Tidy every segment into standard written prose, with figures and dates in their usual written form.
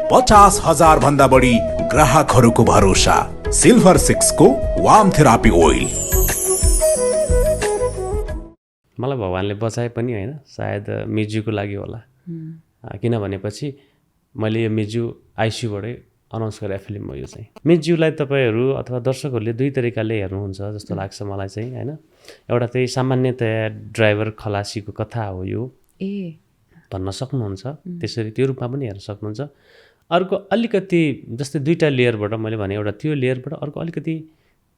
50,000 भन्दा बढी ग्राहकहरूको भरोसा सिल्भर 6 को वार्म थेरापी ओइल। मलाई भगवानले बचाए पनि होइन, सायद मिजुको लागि होला। किनभनेपछि मैले यो मिजु आइसियुबाटै अनाउन्स गरे फिल्म हो यो चाहिँ। मिजुलाई तपाईँहरू अथवा दर्शकहरूले दुई तरिकाले हेर्नुहुन्छ जस्तो लाग्छ मलाई चाहिँ होइन। एउटा चाहिँ सामान्यतया ड्राइभर खलासीको कथा हो यो भन्न सक्नुहुन्छ, त्यसरी त्यो रूपमा पनि हेर्न सक्नुहुन्छ। अर्को अलिकति जस्तै दुईवटा लेयरबाट मैले भने, एउटा त्यो लेयरबाट, अर्को अलिकति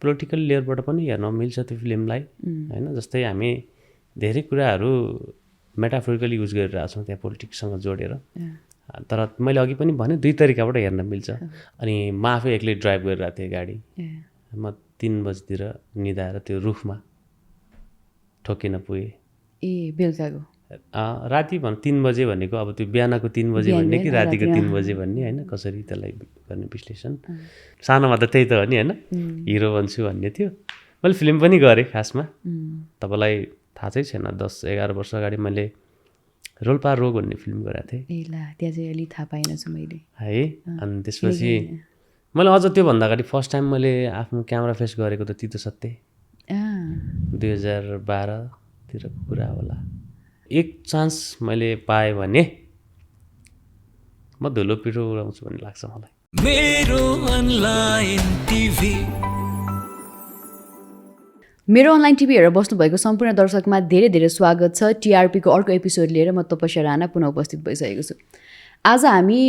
पोलिटिकल लेयरबाट पनि हेर्न मिल्छ त्यो फिल्मलाई होइन। जस्तै हामी धेरै कुराहरू मेटाफोरिकली युज गरिरहेको छौँ त्यहाँ पोलिटिक्ससँग जोडेर, तर मैले अघि पनि भने दुई तरिकाबाट हेर्न मिल्छ। अनि म आफै एक्लै ड्राइभ गरिरहेको थिएँ गाडी, म 3 बजीतिर निदाएर त्यो रुखमा ठोकिन पुगेँ। बेलुकाको राति 3 बजे भनेको अब त्यो बिहानको 3 बजे भन्ने कि रातिको 3 बजे भन्ने होइन, कसरी त्यसलाई गर्ने विश्लेषण। सानोमा त त्यही त हो नि होइन, हिरो बन्छु भन्ने थियो। मैले फिल्म पनि गरेँ खासमा, तपाईँलाई थाहा चाहिँ छैन, 10-11 वर्ष अगाडि मैले रोल्पा रोग भन्ने फिल्म गरेको थिएँ। त्यहाँ चाहिँ अलिक थाहा पाइनँ छु मैले है। अनि त्यसपछि मैले अझ त्योभन्दा अगाडि फर्स्ट टाइम मैले आफ्नो क्यामेरा फेस गरेको त तितो सत्य 2012 तिरको कुरा होला। एक चान्स मैले पाएँ भने म धुलो पिठो उडाउँछु भन्ने लाग्छ मलाई। मेरो अनलाइन टिभी हेरेर बस्नुभएको सम्पूर्ण दर्शकमा धेरै धेरै स्वागत छ। टिआरपीको अर्को एपिसोड लिएर म तपस्या राणा पुनः उपस्थित भइसकेको छु। आज हामी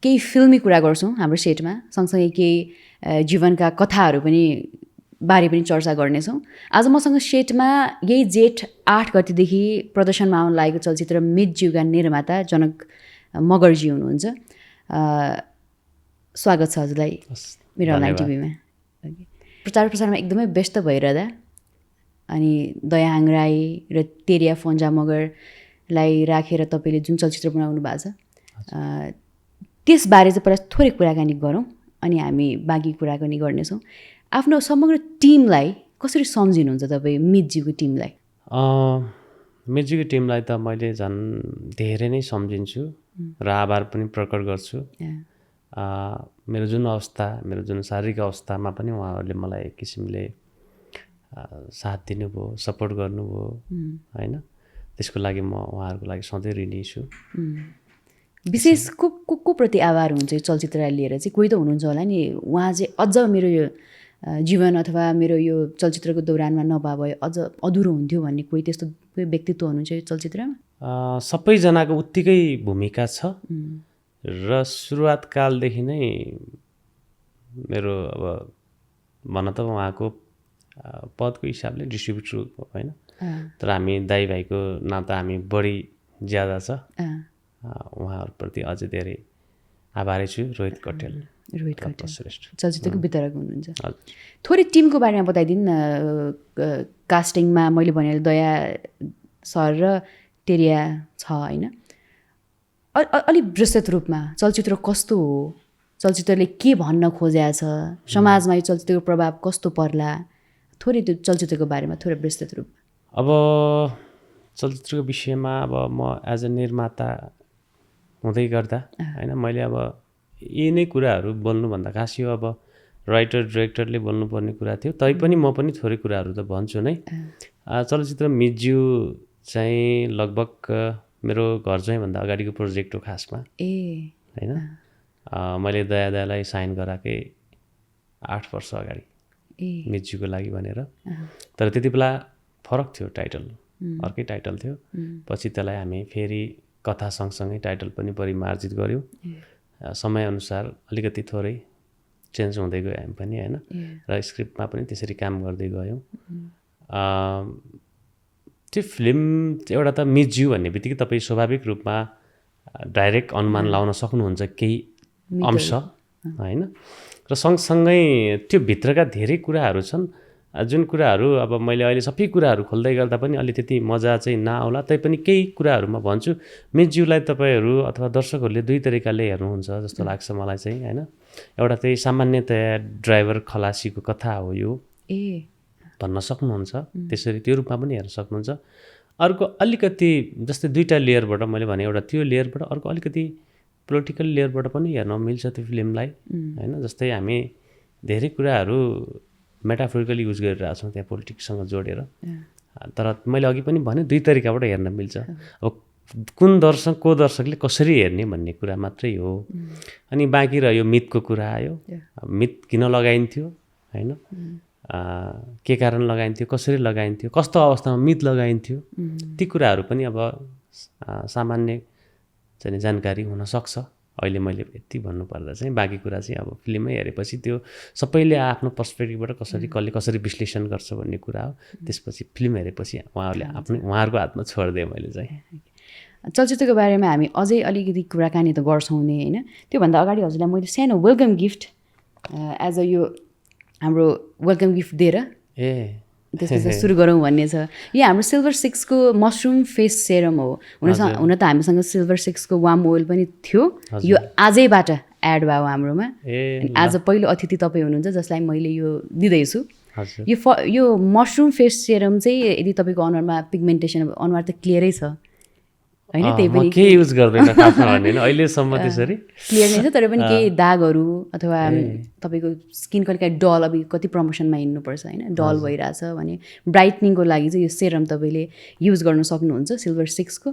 केही फिल्मी कुरा गर्छौँ हाम्रो सेटमा, सँगसँगै केही जीवनका कथाहरू पनि बारे पनि चर्चा गर्नेछौँ। आज मसँग सेटमा यही जेठ 8 गतिदेखि प्रदर्शनमा आउन लागेको चलचित्र मिजुका निर्माता जनक मगरजी हुनुहुन्छ। स्वागत छ हजुरलाई मेरो अनलाइन टिभीमा। प्रचार प्रसारमा एकदमै व्यस्त भइरहँदा अनि दयाहाङ राई र तेरिया फोन्जा मगरलाई राखेर तपाईँले जुन चलचित्र बनाउनु भएको छ त्यसबारे चाहिँ पहिला थोरै कुराकानी गरौँ, अनि हामी बाँकी कुराकानी गर्नेछौँ। आफ्नो समग्र टिमलाई कसरी सम्झिनुहुन्छ तपाईँ, मिजुको टिमलाई? मिजुको टिमलाई त मैले झन् धेरै नै सम्झिन्छु र आभार पनि प्रकट गर्छु। मेरो जुन अवस्था, मेरो जुन शारीरिक अवस्थामा पनि उहाँहरूले मलाई एक किसिमले साथ दिनुभयो, सपोर्ट गर्नुभयो होइन। त्यसको लागि म उहाँहरूको लागि सधैँ ऋणी छु। विशेष को प्रति आभार हुन्छ यो चलचित्रलाई लिएर चाहिँ? कोही त हुनुहुन्छ होला नि, उहाँ चाहिँ अझ मेरो यो जीवन अथवा मेरो यो चलचित्रको दौरानमा नभए भए अझ अधुरो हुन्थ्यो भन्ने कोही त्यस्तो कोही व्यक्तित्व हुनुहुन्छ यो चलचित्रमा? सबैजनाको उत्तिकै भूमिका छ र सुरुवात कालदेखि नै मेरो अब भन त उहाँको पदको हिसाबले डिस्ट्रिब्युटर होइन, तर हामी दाइ भाइको नाता हामी बढी ज्यादा छ। उहाँहरूप्रति अझै धेरै आभारी छु। रोहित कटेल श्रेष्ठ चलचित्रको वितरक हुनुहुन्छ। थोरै टिमको बारेमा बताइदिनु न। कास्टिङमा मैले भने दया सर र टेरिया छ होइन, अलिक विस्तृत रूपमा चलचित्र कस्तो हो, चलचित्रले के भन्न खोजेको छ, समाजमा यो चलचित्रको प्रभाव कस्तो पर्ला, थोरै त्यो चलचित्रको बारेमा थोरै विस्तृत रूपमा। अब चलचित्रको विषयमा अब म एज अ निर्माता हुँदै गर्दा होइन, मैले अब यी नै कुराहरू बोल्नुभन्दा खास यो अब राइटर डिरेक्टरले बोल्नुपर्ने कुरा थियो, तैपनि म पनि थोरै कुराहरू त भन्छु नै। चलचित्र मिजु चाहिँ लगभग मेरो घर ज्वाइँभन्दा अगाडिको प्रोजेक्ट हो खासमा होइन। मैले दयालाई साइन गराएकै 8 वर्ष अगाडि मिजुको लागि भनेर, तर त्यति बेला फरक थियो, टाइटल अर्कै टाइटल थियो। पछि त्यसलाई हामी फेरि कथा सँगसँगै टाइटल पनि परिमार्जित गऱ्यौँ। समयअनुसार अलिकति थोरै चेन्ज हुँदै गयो हामी पनि होइन, र स्क्रिप्टमा पनि त्यसरी काम गर्दै गयौँ। त्यो फिल्म एउटा त मिजु भन्ने बित्तिकै तपाईँ स्वाभाविक रूपमा डाइरेक्ट अनुमान लाउन सक्नुहुन्छ केही अंश होइन, र सँगसँगै त्यो भित्रका धेरै कुराहरू छन् जुन कुराहरू अब मैले अहिले सबै कुराहरू खोल्दै गर्दा पनि अलि त्यति मजा चाहिँ नआउला, तैपनि केही कुराहरू म भन्छु। मिजुलाई तपाईँहरू अथवा दर्शकहरूले दुई तरिकाले हेर्नुहुन्छ जस्तो लाग्छ मलाई चाहिँ होइन। एउटा चाहिँ सामान्यतया ड्राइभर खलासीको कथा हो यो भन्न सक्नुहुन्छ, त्यसरी त्यो रूपमा पनि हेर्न सक्नुहुन्छ। अर्को अलिकति जस्तै दुईवटा लेयरबाट मैले भने, एउटा त्यो लेयरबाट, अर्को अलिकति पोलिटिकल लेयरबाट पनि हेर्न मिल्छ त्यो फिल्मलाई होइन। जस्तै हामी धेरै कुराहरू मेटाफोरिकली युज गरिरहेको छौँ त्यहाँ पोलिटिक्ससँग जोडेर, तर मैले अघि पनि भने दुई तरिकाबाट हेर्न मिल्छ। अब कुन दर्शक को दर्शकले कसरी हेर्ने भन्ने कुरा मात्रै हो। अनि बाँकी रह्यो मिथको कुरा आयो, मिथ किन लगाइन्थ्यो होइन, के कारण लगाइन्थ्यो, कसरी लगाइन्थ्यो, कस्तो अवस्थामा मिथ लगाइन्थ्यो, ती कुराहरू पनि अब सामान्य चाहिँ जानकारी हुनसक्छ। अहिले मैले यति भन्नुपर्दा चाहिँ बाँकी कुरा चाहिँ अब फिल्ममै हेरेपछि त्यो सबैले आफ्नो पर्सपेक्टिभबाट कसले कसरी विश्लेषण गर्छ भन्ने कुरा हो। त्यसपछि फिल्म हेरेपछि उहाँहरूको हातमा छोडिदिएँ मैले चाहिँ। चलचित्रको बारेमा हामी अझै अलिकति कुराकानी त गर्छौँ नि होइन। त्योभन्दा अगाडि हजुरलाई मैले सानो वेलकम गिफ्ट एज अ यो हाम्रो वेलकम गिफ्ट दिएर त्यसपछि सुरु गरौँ भन्ने छ। यो हाम्रो सिल्भर 6को मसरुम फेस सेरम हो। हुन त हामीसँग सिल्भर 6को वाम ओइल पनि थियो, यो आजैबाट एड भयो हाम्रोमा। आज पहिलो अतिथि तपाईँ हुनुहुन्छ जसलाई मैले यो दिँदैछु। यो मसरुम फेस सेरम चाहिँ यदि तपाईँको अनुहारमा पिगमेन्टेसन, अनुहार त क्लियरै छ होइन, त्यही पनि केही युज गर्दैन खासमा भन्दैन अहिलेसम्म त्यसरी क्लियर नै छ, तर पनि केही दागहरू अथवा तपाईँको स्किन कहिले डल, अब कति प्रमोसनमा हिँड्नुपर्छ होइन, डल भइरहेछ भने ब्राइटनिङको लागि चाहिँ यो सेरम तपाईँले युज गर्न सक्नुहुन्छ सिल्भर 6को।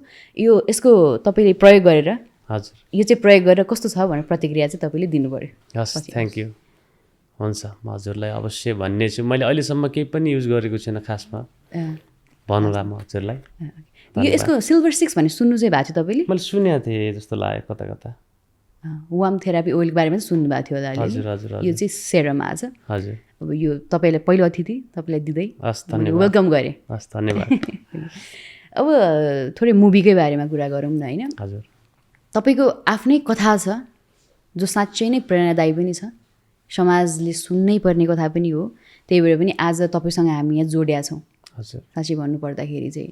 यसको तपाईँले प्रयोग गरेर हजुर यो चाहिँ प्रयोग गरेर कस्तो छ भनेर प्रतिक्रिया चाहिँ तपाईँले दिनु पऱ्यो। हस्, थ्याङ्क यू। हुन्छ, म हजुरलाई अवश्य भन्ने छु। मैले अहिलेसम्म केही पनि युज गरेको छैन खासमा, भन्नुला म हजुरलाई। यो यसको सिल्भर 6 भन्ने सुन्नु चाहिँ भएको थियो तपाईँले? मैले सुनेको थिएँ जस्तो लाग्यो कता कता। वाम थेरापी ओइलको बारेमा चाहिँ सुन्नुभएको थियो होला अहिले। हजुर हजुर यो चाहिँ सेरम आज। हजुर, अब यो तपाईँलाई पहिलो अतिथि तपाईँलाई दिँदै हस्, धन्यवाद, वेलकम गरेँ। हस्, धन्यवाद। अब थोरै मुभीकै बारेमा कुरा गरौँ न होइन। हजुर, तपाईँको आफ्नै कथा छ जो साँच्चै नै प्रेरणादायी पनि छ, समाजले सुन्नै पर्ने कथा पनि हो। त्यही भएर पनि आज तपाईँसँग हामी यहाँ जोडिया छौँ। हजुर, साँच्चै भन्नुपर्दाखेरि चाहिँ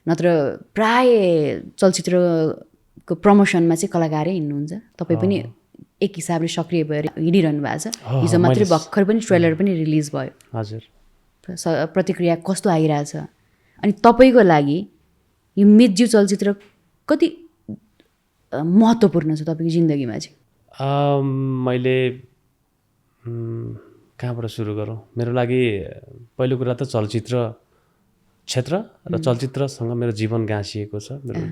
नत्र प्राय चलचित्रको प्रमोसनमा चाहिँ कलाकारै हिँड्नुहुन्छ। तपाईँ पनि एक हिसाबले सक्रिय भएर हिँडिरहनु भएको छ। हिजो मात्रै भर्खर पनि ट्रेलर पनि रिलिज भयो। हजुर, प्रतिक्रिया कस्तो आइरहेछ? अनि तपाईँको लागि यो मितज्यू चलचित्र कति महत्त्वपूर्ण छ तपाईँको जिन्दगीमा चाहिँ? मैले कहाँबाट सुरु गरौँ? मेरो लागि पहिलो कुरा त चलचित्र क्षेत्र र चलचित्रसँग मेरो जीवन गाँसिएको छ। मेरो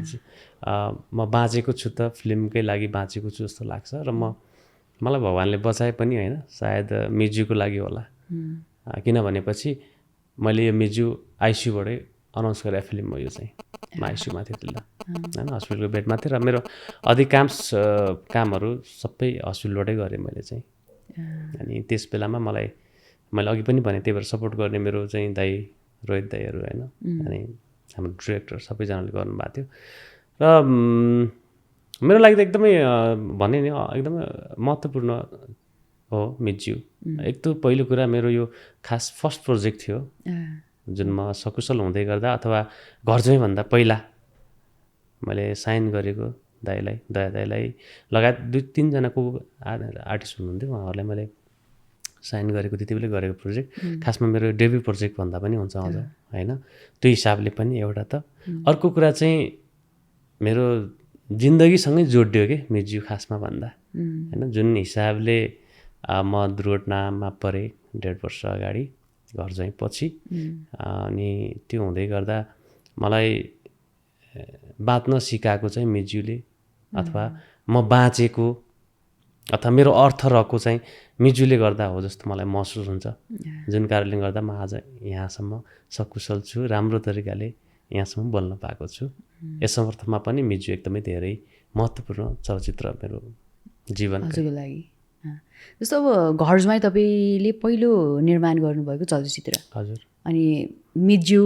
म बाँचेको छु त फिल्मकै लागि बाँचेको छु जस्तो लाग्छ। र मलाई भगवान्ले बचाए पनि होइन, सायद मितज्यूको लागि होला। किन भनेपछि मैले यो मितज्यू आइसियूबाटै अनाउन्स गरेँ फिल्म हो यो चाहिँ। म आइसियूमा थिएँ त्यसलाई होइन, हस्पिटलको बेडमा थिएँ र मेरो अधिकांश कामहरू सबै हस्पिटलबाटै गरेँ मैले चाहिँ। अनि त्यस बेलामा मैले अघि पनि भने त्यही भएर सपोर्ट गर्ने मेरो चाहिँ दाइ रोहित दाईहरू होइन, अनि हाम्रो डिरेक्टर सबैजनाले गर्नुभएको थियो। र मेरो लागि त एकदमै भने नि एकदमै महत्त्वपूर्ण हो मितज्यू। एक त पहिलो कुरा मेरो यो खास फर्स्ट प्रोजेक्ट थियो जुन म सकुशल हुँदै गर्दा अथवा घर जाइँभन्दा पहिला मैले साइन गरेको दाइलाई, दया दाइलाई लगायत 2-3जनाको आर्टिस्ट हुनुहुन्थ्यो, उहाँहरूलाई मैले साइन गरेको त्यति बेला गरेको प्रोजेक्ट। खासमा मेरो डेब्यू प्रोजेक्ट भन्दा पनि हुन्छ अझ होइन, त्यो हिसाबले पनि एउटा त। अर्को कुरा चाहिँ मेरो जिन्दगीसँगै जोडियो कि मितज्यू खासमा भन्दा होइन। जुन हिसाबले म दुर्घटनामा परेँ 1.5 वर्ष अगाडि घर चाहिँ पछि, अनि त्यो हुँदै गर्दा मलाई बाँच्न सिकाएको चाहिँ मितज्यूले, अथवा म बाँचेको अथवा मेरो अर्थ रहेको चाहिँ मितज्यूले गर्दा हो जस्तो मलाई महसुस हुन्छ। जुन कारणले गर्दा म आज यहाँसम्म सकुशल छु, राम्रो तरिकाले यहाँसम्म बोल्न पाएको छु। यस अर्थमा पनि मितज्यू एकदमै धेरै महत्त्वपूर्ण चलचित्र मेरो जीवनको लागि। जस्तो अब घर ज्वाइँ तपाईँले पहिलो निर्माण गर्नुभएको चलचित्र। हजुर, अनि मितज्यू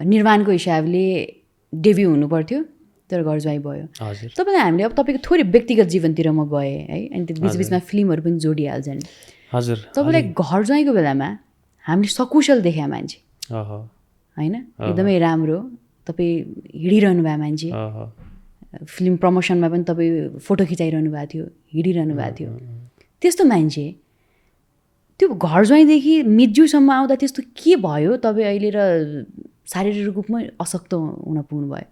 निर्माणको हिसाबले डेब्यू हुनुपर्थ्यो तर घर ज्वाइँ भयो। हजुर, तपाईँलाई हामीले अब तपाईँको थोरै व्यक्तिगत जीवनतिर म गएँ है, अनि त्यो बिचबिचमा फिल्महरू पनि जोडिहाल्छन्। हजुर, तपाईँलाई घर ज्वाइँको बेलामा हामीले सकुशल देख्या मान्छे होइन, एकदमै राम्रो, तपाईँ हिँडिरहनु भएको मान्छे, फिल्म प्रमोसनमा पनि तपाईँ फोटो खिचाइरहनु भएको थियो, हिँडिरहनु भएको थियो, त्यस्तो मान्छे त्यो घर ज्वाइँदेखि मितज्यूसम्म आउँदा त्यस्तो के भयो तपाईँ अहिले र शारीरिक रूपमै अशक्त हुन पुग्नुभयो?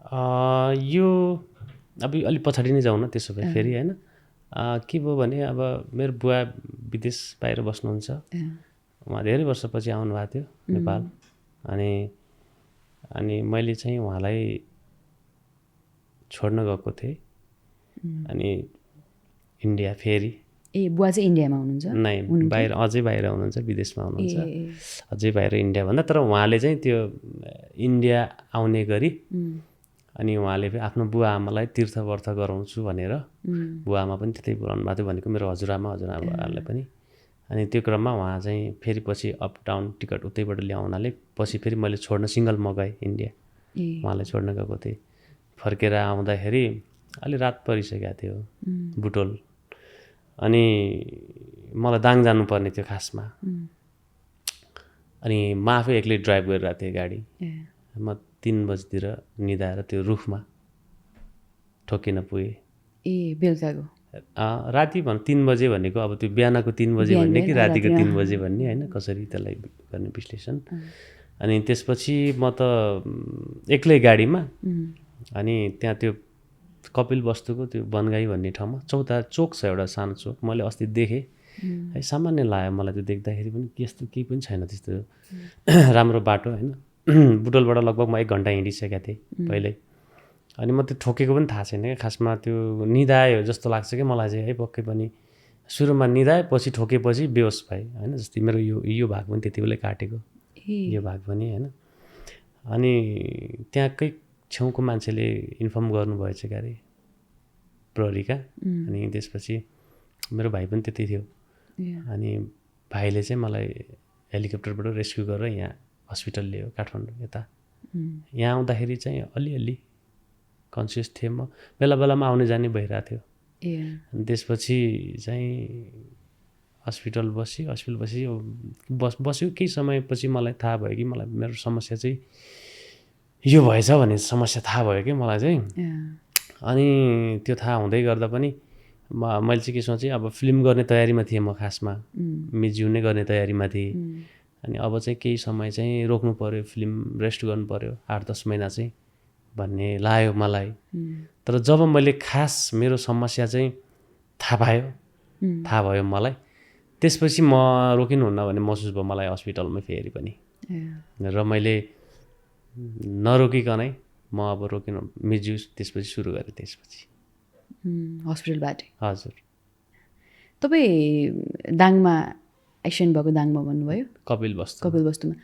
यो अब अलिक पछाडि नै जाउँ न त्यसो भए फेरि होइन के भयो भने अब मेरो बुवा विदेश बाहिर बस्नुहुन्छ उहाँ धेरै वर्षपछि आउनुभएको थियो नेपाल अनि मैले चाहिँ उहाँलाई छोड्न गएको थिएँ अनि इन्डिया फेरि बुवा चाहिँ इन्डियामा हुनुहुन्छ नै बाहिर अझै बाहिर हुनुहुन्छ विदेशमा हुनुहुन्छ अझै बाहिर इन्डिया भन्दा तर उहाँले चाहिँ त्यो इन्डिया आउने गरी अनि उहाँले आफ्नो बुवा आमालाई तीर्थव्रत गराउँछु भनेर बुवा आमा पनि त्यतै बोलाउनु भएको थियो भनेको मेरो हजुरआमाहरूलाई पनि अनि त्यो क्रममा उहाँ चाहिँ फेरि पछि अप डाउन टिकट उतैबाट ल्याउनाले पछि फेरि मैले छोड्न सिङ्गल मगाएँ इन्डिया उहाँलाई छोड्न गएको थिएँ फर्केर आउँदाखेरि अलि रात परिसकेको थियो बुटोल अनि मलाई दाङ जानुपर्ने थियो खासमा अनि म आफै एक्लै ड्राइभ गरिरहेको थिएँ गाडी म 3 बजीतिर निदाएर त्यो रुखमा ठोकिन पुगेँ बेलुकाको राति 3 बजे भनेको अब त्यो बिहानको 3 बजे भन्ने कि रातिको 3 बजे भन्ने होइन कसरी त्यसलाई गर्ने विश्लेषण अनि त्यसपछि म त एक्लै गाडीमा अनि त्यहाँ त्यो कपिल वस्तुको त्यो बनगाई भन्ने ठाउँमा चोक छ एउटा सानो चोक मैले अस्ति देखेँ है सामान्य लाग्यो मलाई त्यो देख्दाखेरि पनि यस्तो केही पनि छैन त्यस्तो राम्रो बाटो होइन बुटोलबाट लगभग म 1 घन्टा हिँडिसकेको थिएँ पहिल्यै अनि म त्यो ठोकेको पनि थाहा छैन क्या खासमा त्यो निदायो जस्तो लाग्छ कि मलाई चाहिँ है पक्कै पनि सुरुमा निदाए पछि ठोकेपछि बेहोस भएँ होइन जस्तै मेरो यो भाग पनि त्यति बेलै काटेको यो भाग पनि होइन अनि त्यहाँकै छेउको मान्छेले इन्फर्म गर्नुभएछ क्यारे प्रहरीका अनि त्यसपछि मेरो भाइ पनि त्यति थियो अनि भाइले चाहिँ मलाई हेलिकप्टरबाट रेस्क्यु गरेर यहाँ हस्पिटल ल्यायो काठमाडौँ यता यहाँ आउँदाखेरि चाहिँ अलिअलि कन्सियस थिएँ म बेला बेलामा आउने जाने भइरहेको थियो अनि त्यसपछि चाहिँ हस्पिटल बस्यो केही समयपछि मलाई थाहा भयो कि मलाई मेरो समस्या चाहिँ यो भएछ भन्ने समस्या थाहा भयो कि मलाई चाहिँ अनि त्यो थाहा हुँदै गर्दा पनि मैले चाहिँ के सोचेँ अब फिल्म गर्ने तयारीमा थिएँ म खासमा मिज्यू नै गर्ने तयारीमा थिएँ अनि अब चाहिँ केही समय चाहिँ रोक्नु पऱ्यो फिल्म रेस्ट गर्नु पऱ्यो 8-10 महिना चाहिँ भन्ने लाग्यो मलाई तर जब मैले खास मेरो समस्या चाहिँ थाहा भयो मलाई त्यसपछि म रोकिनुहुन्न भन्ने महसुस भयो मलाई हस्पिटलमै फेरि पनि र मैले नरोकिकनै म अब रोकिनु मिज्यू त्यसपछि सुरु गरेँ त्यसपछि हस्पिटलबाट हजुर तपाईँ दाङमा एक्सिडेन्ट भएको दाङमा भन्नुभयो कपिल वस्तुमा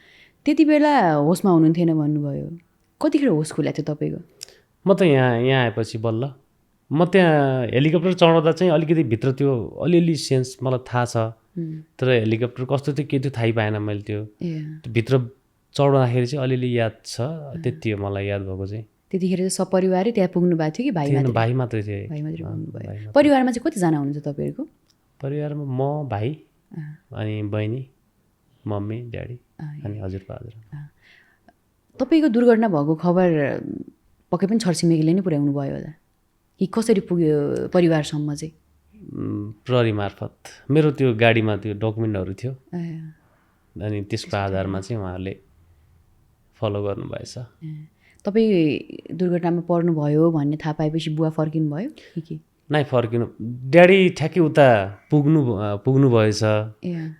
त्यति बेला होसमा हुनुहुन्थेन भन्नुभयो कतिखेर होस खुलेको थियो तपाईँको म त यहाँ आएपछि बल्ल म त्यहाँ हेलिकप्टर चढाउँदा चाहिँ अलिकति भित्र त्यो अलिअलि सेन्स मलाई थाहा छ तर हेलिकप्टर कस्तो थियो के थियो थाहै पाएन मैले त्यो भित्र चढाउँदाखेरि चाहिँ अलिअलि याद छ त्यति हो मलाई याद भएको चाहिँ त्यतिखेर चाहिँ सपरिवारै त्यहाँ पुग्नु भएको थियो कि भाइ मात्रै थियो भाइ मात्रै पुग्नुभयो परिवारमा चाहिँ कतिजना हुनुहुन्छ तपाईँहरूको परिवारमा म भाइ अनि बहिनी मम्मी ड्याडी अनि हजुरबा तपाईँको दुर्घटना भएको खबर पक्कै पनि छरछिमेकीले नै पुर्याउनु भयो होला कि कसरी पुग्यो परिवारसम्म चाहिँ प्रहरी मार्फत मेरो त्यो गाडीमा त्यो डकुमेन्टहरू थियो अनि त्यसको आधारमा चाहिँ उहाँहरूले फलो गर्नुभएछ तपाईँ दुर्घटनामा पर्नुभयो भन्ने थाहा पाएपछि बुवा फर्किनु भयो कि नै फर्किनु ड्याडी ठ्याक्कै उता पुग्नु भएछ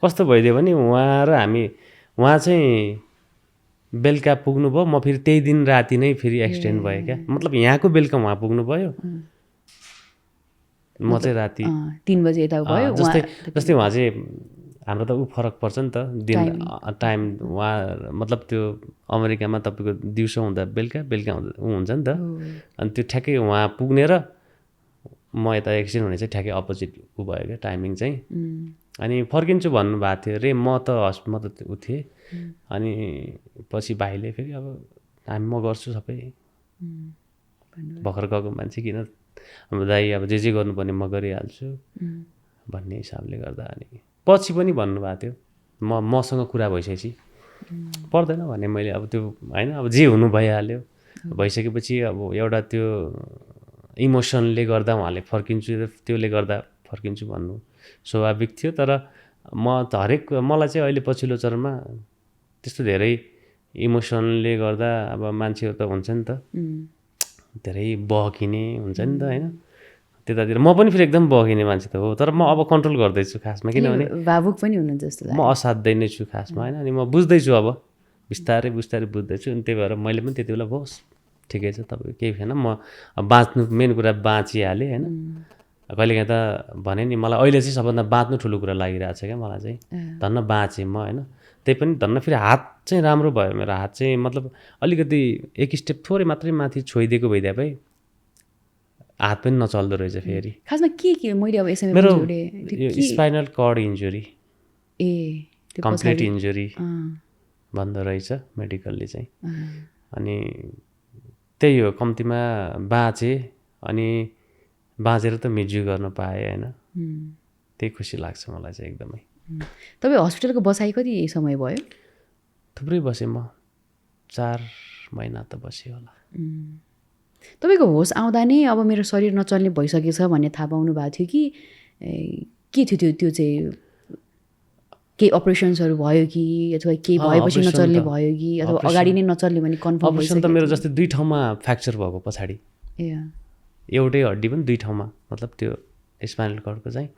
कस्तो भइदियो भने उहाँ चाहिँ बेलुका पुग्नुभयो म फेरि त्यही दिन राति नै फेरि एक्सिडेन्ट भयो क्या मतलब यहाँको बेलुका उहाँ पुग्नुभयो म चाहिँ राति 3 बजे यता भयो जस्तै उहाँ चाहिँ हाम्रो त फरक पर्छ नि त दिन टाइम उहाँ मतलब त्यो अमेरिकामा तपाईँको दिउँसो हुँदा बेलुका हुँदा हुन्छ नि त अनि त्यो ठ्याक्कै उहाँ पुग्ने र म यता एक्सिडेन्ट हुने चाहिँ ठ्याक्कै अपोजिट भयो क्या टाइमिङ चाहिँ अनि फर्किन्छु भन्नुभएको थियो अरे म त उ थिएँ अनि पछि भाइले फेरि अब म गर्छु सबै भर्खर गएको मान्छे किन अब दाइ अब जे गर्नुपर्ने म गरिहाल्छु भन्ने हिसाबले गर्दा अनि पछि पनि भन्नुभएको थियो मसँग कुरा भइसकेपछि पर्दैन भने मैले अब त्यो होइन अब जे हुनु भइहाल्यो भइसकेपछि अब एउटा त्यो इमोसनले गर्दा उहाँले फर्किन्छु त्यसले गर्दा फर्किन्छु भन्नु स्वाभाविक थियो तर म त मलाई चाहिँ अहिले पछिल्लो चरणमा त्यस्तो धेरै इमोसनले गर्दा अब मान्छे त हुन्छ नि त धेरै बहकिने हुन्छ नि त होइन त्यतातिर म पनि फेरि एकदम बहकिने मान्छे त हो तर म अब कन्ट्रोल गर्दैछु खासमा किनभने भावुक पनि हुनुहुन्छ जस्तो म असाध्यै नै छु खासमा होइन अनि म बुझ्दैछु अब बिस्तारै बिस्तारै बुझ्दैछु अनि त्यही भएर मैले पनि त्यति बेला होस् ठिकै छ तपाईँको केही छैन म बाँच्नु मेन कुरा बाँचिहालेँ होइन कहिलेकाहीँ त भने नि मलाई अहिले चाहिँ सबभन्दा बाँच्नु ठुलो कुरा लागिरहेको छ क्या मलाई चाहिँ धन्न बाँचेँ म होइन त्यही पनि धन्न फेरि हात चाहिँ राम्रो भयो मेरो हात चाहिँ मतलब अलिकति एक स्टेप थोरै मात्रै माथि छोइदिएको भइदिए भए हात पनि नचल्दो रहेछ फेरि खासमा के मैले अब यसैमा मेरो बुझेँ यो स्पाइनल कर्ड इन्जुरी ए त्यो कम्प्लिट इन्जुरी भन्दो रहेछ मेडिकलले चाहिँ अनि त्यही हो कम्तीमा बाँचेँ अनि बाँचेर त म्युजिक गर्न पाएँ होइन त्यही खुसी लाग्छ मलाई चाहिँ एकदमै तपाईँ हस्पिटलको बसाइ कति समय भयो थुप्रै बसेँ म 4 महिना त बसेँ होला तपाईँको होस आउँदा नै अब मेरो शरीर नचल्ने भइसकेछ भन्ने थाहा पाउनु भएको थियो कि के थियो त्यो चाहिँ केही अपरेसन्सहरू भयो कि अथवा केही भएपछि नचल्ने भयो कि अथवा अगाडि नै नचल्ने भने कन्फर्म अपरेसन त मेरो जस्तै 2 ठाउँमा फ्र्याक्चर भएको पछाडि एउटै हड्डी पनि 2 ठाउँमा मतलब त्यो स्पाइनल कर्डको चाहिँ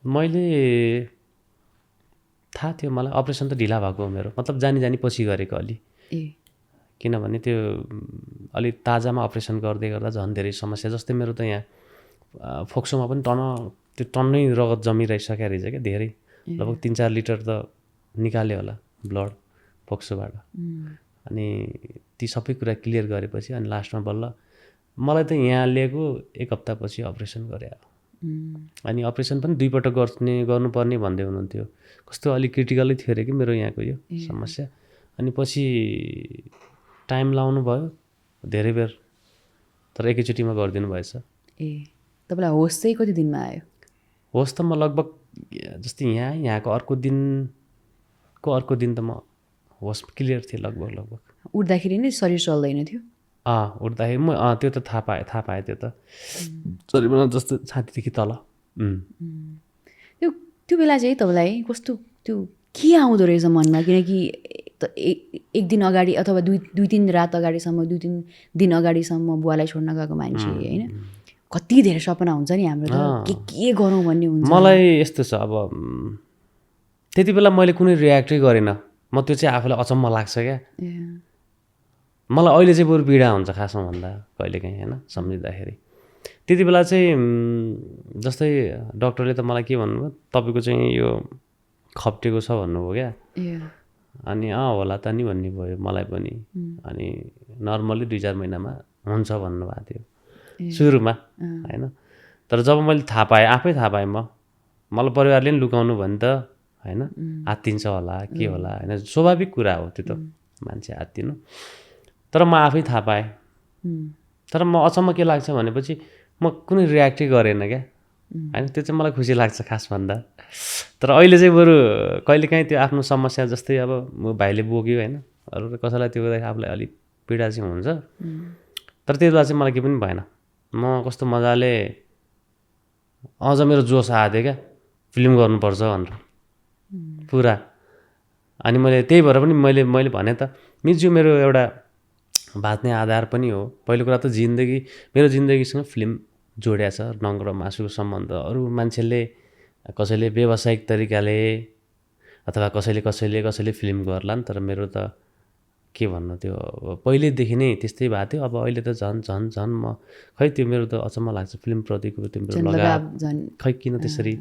मैले थाहा थियो मलाई अपरेसन त ढिला भएको हो मेरो मतलब जानी पछि गरेको अलि किनभने त्यो अलि ताजामा अपरेसन गर्दै गर्दा झन् धेरै समस्या जस्तै मेरो त यहाँ फोक्सोमा पनि त्यो टन्नै रगत जमिरहेसकेको रहेछ क्या धेरै लगभग 3-4 लिटर त निकाल्यो होला ब्लड फोक्सोबाट अनि ती सबै कुरा क्लियर गरेपछि अनि लास्टमा बल्ल मलाई त यहाँ ल्याएको 1 हप्तापछि अपरेसन गरे अनि अपरेसन पनि 2 पटक गर्नुपर्ने भन्दै हुनुहुन्थ्यो कस्तो अलिक क्रिटिकलै थियो अरे कि मेरो यहाँको यो समस्या अनि पछि टाइम लाउनु भयो धेरै बेर तर एकैचोटिमा गरिदिनु भएछ तपाईँलाई होस चाहिँ कति दिनमा आयो होस त म लगभग जस्तै यहाँको अर्को दिन त म होस क्लियर थिएँ लगभग उठ्दाखेरि नै शरीर चल्दैन थियो उठ्दाखेरि म त्यो त थाहा पाएँ त्यो त शरीरमा जस्तो छातीदेखि तल त्यो बेला चाहिँ तपाईँलाई कस्तो त्यो के आउँदो रहेछ मनमा किनकि एक दिन अगाडि अथवा 2-3 रात अगाडिसम्म 2-3 दिन अगाडिसम्म बुवालाई छोड्न गएको मान्छे होइन कति धेरै सपना हुन्छ नि हाम्रो त के गरौँ भन्ने हुन्छ मलाई यस्तो छ अब त्यति बेला मैले कुनै रियाक्टै गरेन म त्यो चाहिँ आफूलाई अचम्म लाग्छ क्या मलाई अहिले चाहिँ बरु पीडा हुन्छ खासमा भन्दा कहिलेकाहीँ होइन सम्झिँदाखेरि त्यति बेला चाहिँ जस्तै डक्टरले त मलाई के भन्नुभयो तपाईँको चाहिँ यो खप्टेको छ भन्नुभयो क्या अनि होला त नि भन्ने भयो मलाई पनि अनि नर्मल्ली 2-4 महिनामा हुन्छ भन्नुभएको थियो सुरुमा होइन तर जब मैले आफै थाहा पाएँ मलाई परिवारले पनि लुकाउनु भयो नि त होइन आत्तिन्छ होला के होला होइन स्वाभाविक कुरा हो त्यो त मान्छे आत्तिनु तर म आफै थाहा पाएँ तर म अचम्म के लाग्छ भनेपछि म कुनै रियाक्टै गरेन क्या होइन त्यो चाहिँ मलाई खुसी लाग्छ खास भन्दा तर अहिले चाहिँ बरु कहिलेकाहीँ त्यो आफ्नो समस्या जस्तै अब म भाइले बोक्यो होइन अरू कसैलाई त्यो आफूलाई अलिक पीडा चाहिँ हुन्छ तर त्यो बेला चाहिँ मलाई केही पनि भएन म कस्तो मजाले अझ मेरो जोस आएको थियो क्या फिल्म गर्नुपर्छ भनेर पुरा अनि मैले त्यही भएर पनि मैले भने त म्युजिक मेरो एउटा बाँच्ने आधार पनि हो पहिलो कुरा त मेरो जिन्दगीसँग फिल्म जोडिया छ रङ र मासुको सम्बन्ध अरू मान्छेले कसैले व्यावसायिक तरिकाले अथवा कसैले फिल्म गर्ला नि तर मेरो त के भन्नु त्यो पहिल्यैदेखि नै त्यस्तै भएको थियो अब अहिले त झन् म खै त्यो मेरो त अचम्म लाग्छ फिल्मप्रतिको त्यो लगाव खै किन त्यसरी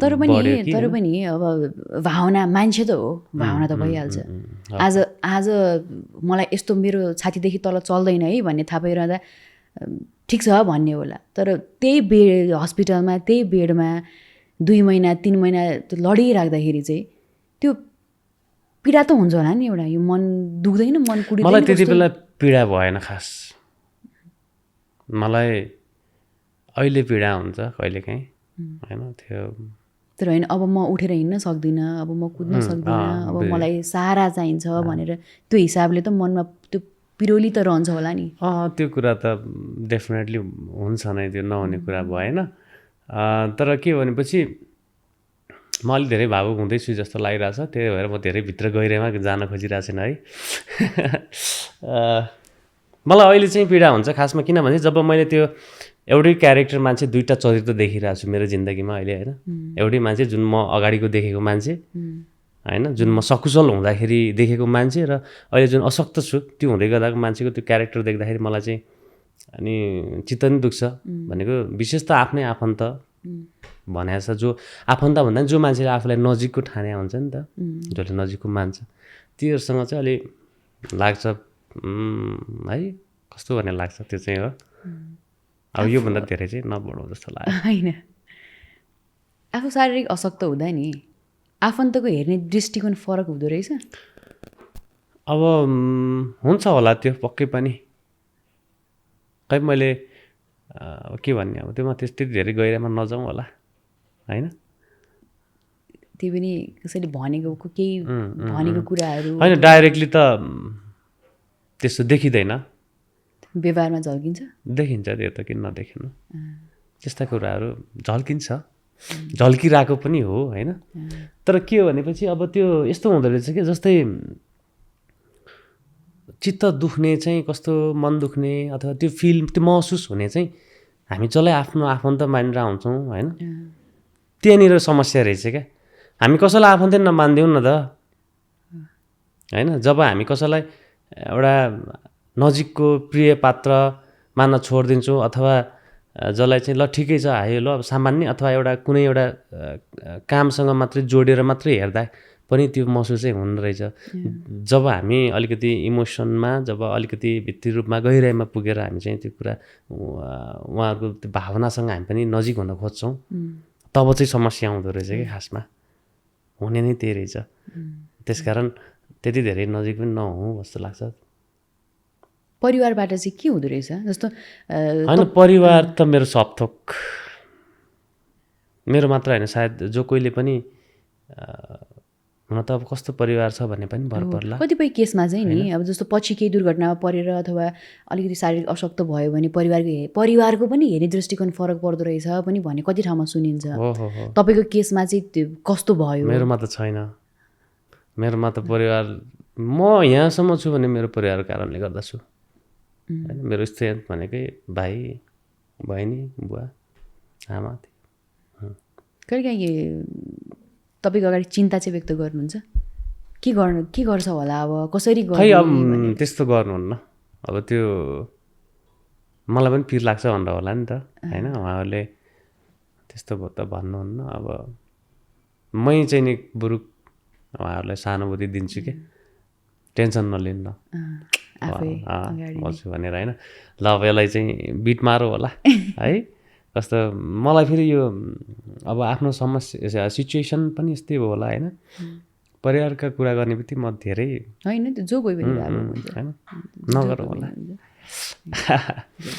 तर पनि अब भावना मान्छे त हो भावना त भइहाल्छ आज मलाई यस्तो मेरो छातीदेखि तल चल्दैन है भन्ने थाहा पाइरहँदा ठिक छ भन्ने होला तर त्यही हस्पिटलमा त्यही बेडमा 2 महिना 3 महिना लडिराख्दाखेरि चाहिँ त्यो पीडा त हुन्छ होला नि एउटा यो मन दुख्दैन मन कुडिँदैन मलाई त्यति बेला पीडा भएन खास मलाई अहिले पीडा हुन्छ कहिलेकाहीँ होइन त्यो तर होइन अब म उठेर हिँड्न सक्दिनँ अब म कुद्न सक्दिनँ अब मलाई सहारा चाहिन्छ भनेर त्यो हिसाबले त मनमा त्यो पिरोली त रहन्छ होला नि त्यो कुरा त डेफिनेटली हुन्छ नै त्यो नहुने कुरा भएन तर के भनेपछि म अलिक धेरै भावुक हुँदैछु जस्तो लागिरहेछ त्यही भएर म धेरै भित्र गहिरोमा जान खोजिरहेको छैन है मलाई अहिले चाहिँ पीडा हुन्छ खासमा किनभने जब मैले त्यो एउटै क्यारेक्टर मान्छे दुईवटा चरित्र देखिरहेको छु मेरो जिन्दगीमा अहिले होइन एउटै मान्छे जुन म अगाडिको देखेको मान्छे होइन जुन म सकुशल हुँदाखेरि देखेको मान्छे र अहिले जुन अशक्त छु त्यो हुँदै गर्दाको मान्छेको त्यो क्यारेक्टर देख्दाखेरि मलाई चाहिँ अनि चित्त नि दुख्छ भनेको विशेष त आफ्नै आफन्त भने जस्तो जो आफन्त भन्दा जो मान्छेले आफूलाई नजिकको ठाने हुन्छ नि त जसले नजिकको मान्छ तीहरूसँग चाहिँ अलि लाग्छ है कस्तो भन्ने लाग्छ त्यो चाहिँ हो अब योभन्दा धेरै चाहिँ नबढौँ जस्तो लाग्यो होइन आफू शारीरिक अशक्त हुँदा नि आफन्तको हेर्ने दृष्टिकोण फरक हुँदो रहेछ अब हुन्छ होला त्यो पक्कै पनि खै मैले के भन्ने अब त्योमा त्यति धेरै गहिरामा नजाउँ होला होइन त्यो पनि कसैले भनेको केही भनेको कुराहरू होइन डाइरेक्टली त त्यस्तो देखिँदैन व्यवहारमा झल्किन्छ देखिन्छ त्यो त किन नदेखेन त्यस्ता कुराहरू झल्किन्छ झल्किरहेको पनि हो होइन तर के हो भनेपछि अब त्यो यस्तो हुँदो रहेछ कि जस्तै चित्त दुख्ने चाहिँ कस्तो मन दुख्ने अथवा त्यो फिल त्यो महसुस हुने चाहिँ हामी जसलाई आफ्नो आफन्त मानेर आउँछौँ होइन त्यहाँनिर समस्या रहेछ क्या हामी कसैलाई आफन्तै नमान्दैनौँ न त होइन जब हामी कसैलाई एउटा नजिकको प्रिय पात्र मान्न छोडिदिन्छौँ अथवा जसलाई चाहिँ ल ठिकै छ हायो ल अब सामान्य अथवा एउटा कुनै एउटा कामसँग मात्रै जोडेर मात्रै हेर्दा पनि त्यो महसुस चाहिँ हुँदो रहेछ जब हामी अलिकति इमोसनमा जब अलिकति भित्री रूपमा गहिराइमा पुगेर हामी चाहिँ त्यो कुरा उहाँहरूको त्यो भावनासँग हामी पनि नजिक हुन खोज्छौँ तब चाहिँ समस्या आउँदो रहेछ कि खासमा हुने नै त्यही रहेछ त्यसकारण त्यति धेरै नजिक पनि नहुँ जस्तो लाग्छ परिवारबाट चाहिँ के हुँदो रहेछ जस्तो होइन परिवार त मेरो सबथोक मेरो मात्र होइन सायद जो कोहीले पनि हुन त अब कस्तो परिवार छ भन्ने पनि भर पर्ला कतिपय केसमा चाहिँ नि अब जस्तो पछि केही दुर्घटनामा परेर अथवा अलिकति शारीरिक अशक्त भयो भने परिवारको पनि हेर्ने दृष्टिकोण फरक पर्दो रहेछ पनि भन्ने कति ठाउँमा सुनिन्छ तपाईँको केसमा चाहिँ त्यो कस्तो भयो मेरोमा त छैन मेरोमा त परिवार म यहाँसम्म छु भने मेरो परिवारको कारणले गर्दा छु होइन मेरो स्ट्रेन्थ भनेकै भाइ बहिनी बुवा आमा कहिलेकाहीँ तपाईँको अगाडि चिन्ता चाहिँ व्यक्त गर्नुहुन्छ के गर्छ होला अब कसरी खै अब त्यस्तो गर्नुहुन्न अब त्यो मलाई पनि पिर लाग्छ भनेर होला नि त होइन उहाँहरूले त्यस्तो त भन्नुहुन्न अब मै चाहिँ नि बरु उहाँहरूलाई सहानुभूति दिन्छु कि टेन्सन नलिन्न बस्छु भनेर होइन ल अब यसलाई चाहिँ बिट मारौ होला है कस्तो मलाई फेरि यो अब आफ्नो समस्या सिचुएसन पनि यस्तै हो होला होइन परिवारका कुरा गर्ने बित्तिकै म धेरै होइन त्यो जो कोही पनि होइन नगरौँ होला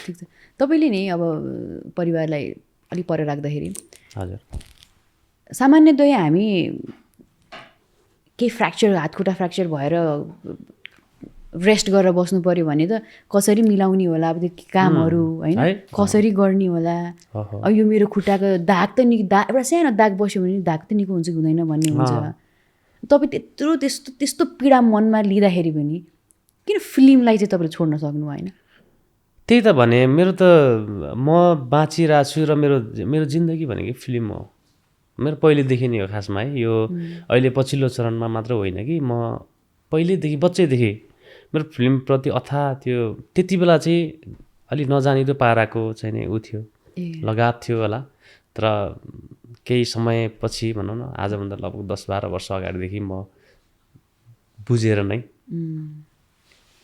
ठिक छ तपाईँले नि अब परिवारलाई अलिक पर राख्दाखेरि हजुर सामान्यतया हामी केही फ्र्याक्चर हातखुट्टा फ्र्याक्चर भएर रेस्ट गरेर बस्नु पऱ्यो भने त कसरी मिलाउने होला अब त्यो कामहरू होइन कसरी गर्ने होला अब यो मेरो खुट्टाको दाग त एउटा सानो दाग बस्यो भने दाग त निको हुन्छ कि हुँदैन भन्ने हुन्छ तपाईँ त्यस्तो पीडा मनमा लिँदाखेरि पनि किन फिल्मलाई चाहिँ तपाईँले छोड्न सक्नु भएन त्यही त भने मेरो त म बाँचिरहेको छु र मेरो जिन्दगी भनेको फिल्म हो मेरो पहिलेदेखि नै हो खासमा है यो अहिले पछिल्लो चरणमा मात्र होइन कि म पहिल्यैदेखि बच्चैदेखि मेरो फिल्मप्रति अथाह त्यो त्यति बेला चाहिँ अलि नजानिदो पाराको चाहिँ नि ऊ थियो लगाव थियो होला तर केही समयपछि भनौँ न आजभन्दा लगभग 10-12 वर्ष अगाडिदेखि म बुझेर नै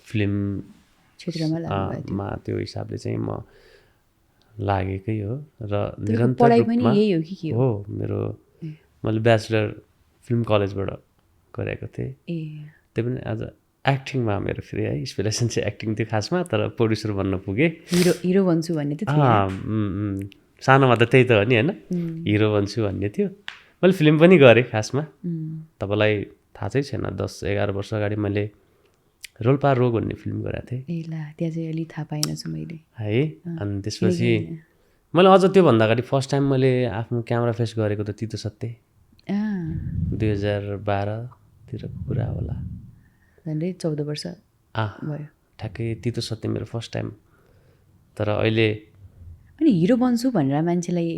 फिल्म क्षेत्रमा त्यो हिसाबले चाहिँ म लागेकै हो र निरन्तर रूपमा हो मेरो मैले ब्याचलर फिल्म कलेजबाट गरेको थिएँ त्यही पनि आज एक्टिङमा मेरो फेरि है इन्सपिरेसन चाहिँ एक्टिङ थियो खासमा तर प्रोड्युसर बन्न पुगेँ हिरो बन्छु भन्ने थियो सानोमा त त्यही त हो नि होइन हिरो बन्छु भन्ने थियो मैले फिल्म पनि गरेँ खासमा तपाईँलाई थाहा चाहिँ छैन 10-11 वर्ष अगाडि मैले रोल्पा रोग भन्ने फिल्म गरेको थिएँ त्यहाँ चाहिँ अलिक थाहा पाइनँ छु मैले है अनि त्यसपछि मैले अझ त्योभन्दा अगाडि फर्स्ट टाइम मैले आफ्नो क्यामेरा फेस गरेको त तितो सत्य 2012 तिरको कुरा होला झन्डै 14 वर्ष भयो ठ्याक्कै तितो सत्य मेरो फर्स्ट टाइम। तर अहिले अनि हिरो बन्छु भनेर मान्छेलाई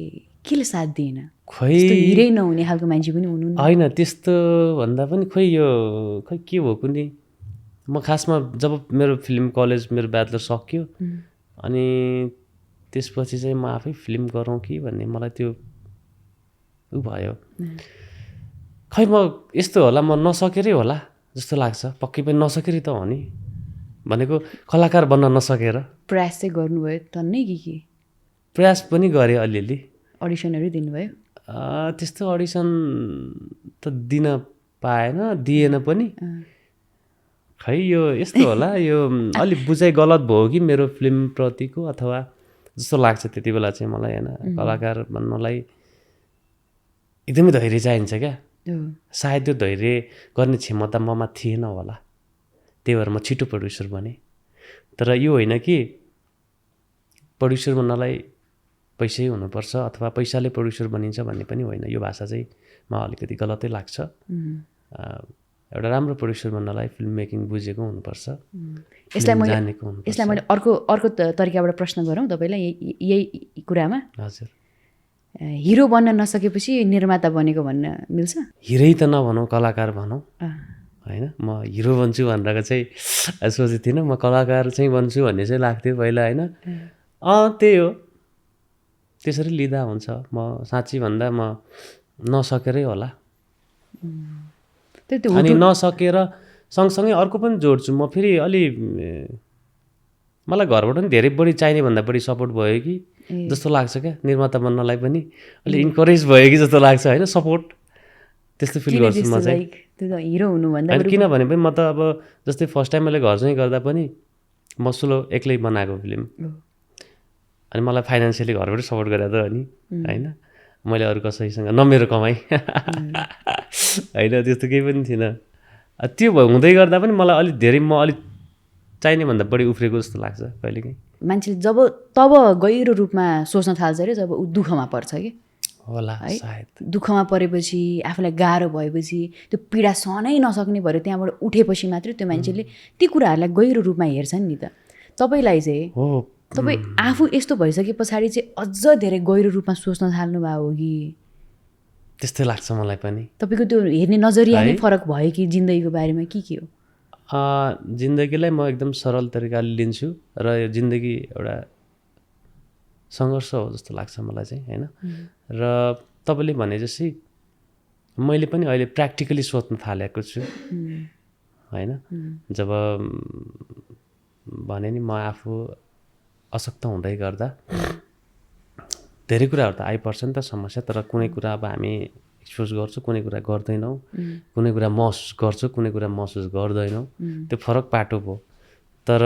केले साथ दिएन? खोइ हिरै नहुने खालको मान्छे पनि हुनु नि। होइन त्यस्तो भन्दा पनि खोइ यो खोइ के हो कुनै म खासमा जब मेरो फिल्म कलेज मेरो ब्याचलर सक्यो अनि त्यसपछि चाहिँ म आफै फिल्म गरौँ कि भन्ने मलाई त्यो उ भयो। खै म यस्तो होला म नसकेरै होला जस्तो लाग्छ। पक्कै पनि नसकेरै त हो नि भनेको कलाकार बन्न नसकेर। प्रयास चाहिँ गर्नुभयो टन्नै के प्रयास पनि गरेँ अलिअलि। अडिसनहरू दिनुभयो? त्यस्तो अडिसन त दिन पाएन दिएन पनि। खै यो यस्तो होला यो अलिक बुझाइ गलत भयो कि मेरो फिल्मप्रतिको अथवा जस्तो लाग्छ त्यति बेला चाहिँ मलाई होइन। कलाकार बन्नलाई एकदमै धैर्य चाहिन्छ क्या। सायद त्यो धैर्य गर्ने क्षमता ममा थिएन होला त्यही भएर म छिटो प्रड्युसर बनेँ। तर यो होइन कि प्रड्युसर बन्नलाई पैसै हुनुपर्छ अथवा पैसाले प्रड्युसर बनिन्छ भन्ने पनि होइन। यो भाषा चाहिँ मलाई अलिकति गलतै लाग्छ। एउटा राम्रो प्रड्युसर बन्नलाई फिल्म मेकिङ बुझेको हुनुपर्छ, जानेको हुनुपर्छ। यसलाई मैले अर्को तरिकाबाट प्रश्न गरौँ तपाईँलाई यही कुरामा। हजुर हिरो बन्न नसकेपछि निर्माता बनेको भन्न मिल्छ? हिरै त नभनौँ कलाकार भनौँ होइन। म हिरो बन्छु भनेर चाहिँ सोचेको थिइनँ। म कलाकार चाहिँ बन्छु भन्ने चाहिँ लाग्थ्यो पहिला होइन। त्यही हो त्यसरी लिँदा हुन्छ। म साँच्ची भन्दा म नसकेरै होला। अनि नसकेर सँगसँगै अर्को पनि जोड्छु म फेरि अलि मलाई घरबाट पनि धेरै बढी चाहिने भन्दा बढी सपोर्ट भयो कि जस्तो लाग्छ क्या। निर्माता बन्नलाई पनि अलि इन्करेज भयो कि जस्तो लाग्छ होइन। सपोर्ट त्यस्तो फिल गर्छु म चाहिँ। हिरो हुनुभन्दा किनभने पनि म त अब जस्तै फर्स्ट टाइम मैले घर चाहिँ गर्दा पनि म सोलो एक्लै बनाएको फिल्म अनि मलाई फाइनेन्सियली घरबाटै सपोर्ट गरेर त हो नि होइन। मैले अरू कसैसँग न मेरो कमाइ होइन त्यस्तो केही पनि थिएन। त्यो हुँदै गर्दा पनि मलाई अलिक धेरै म अलिक चाहिने भन्दा बढी उफ्रेको जस्तो लाग्छ कहिलेकाहीँ। मान्छेले तब गहिरो रूपमा सोच्न थाल्छ अरे जब ऊ दुःखमा पर्छ कि होला है। सायद दुःखमा परेपछि आफूलाई गाह्रो भएपछि त्यो पीडा सहनै नसक्ने भएर त्यहाँबाट उठेपछि मात्रै त्यो मान्छेले ती कुराहरूलाई गहिरो रूपमा हेर्छन् नि त। तपाईँलाई चाहिँ हो तपाईँ आफू यस्तो भइसके पछाडि चाहिँ अझ धेरै गहिरो रूपमा सोच्न थाल्नु भएको हो कि? त्यस्तै लाग्छ मलाई पनि। तपाईँको त्यो हेर्ने नजरिया नै फरक भयो कि जिन्दगीको बारेमा के हो? जिन्दगीलाई म एकदम सरल तरिकाले लिन्छु र यो जिन्दगी एउटा सङ्घर्ष हो जस्तो लाग्छ मलाई चाहिँ होइन। र तपाईँले भने जस्तै मैले पनि अहिले प्र्याक्टिकली सोच्न थालेको छु होइन। जब भने नि म आफू अशक्त हुँदै गर्दा धेरै कुराहरू त आइपर्छ नि त समस्या। तर कुनै कुरा अब हामी एक्सपोज गर्छौँ कुनै कुरा गर्दैनौँ, कुनै कुरा महसुस गर्छौँ कुनै कुरा महसुस गर्दैनौँ। त्यो फरक पाटो भयो। तर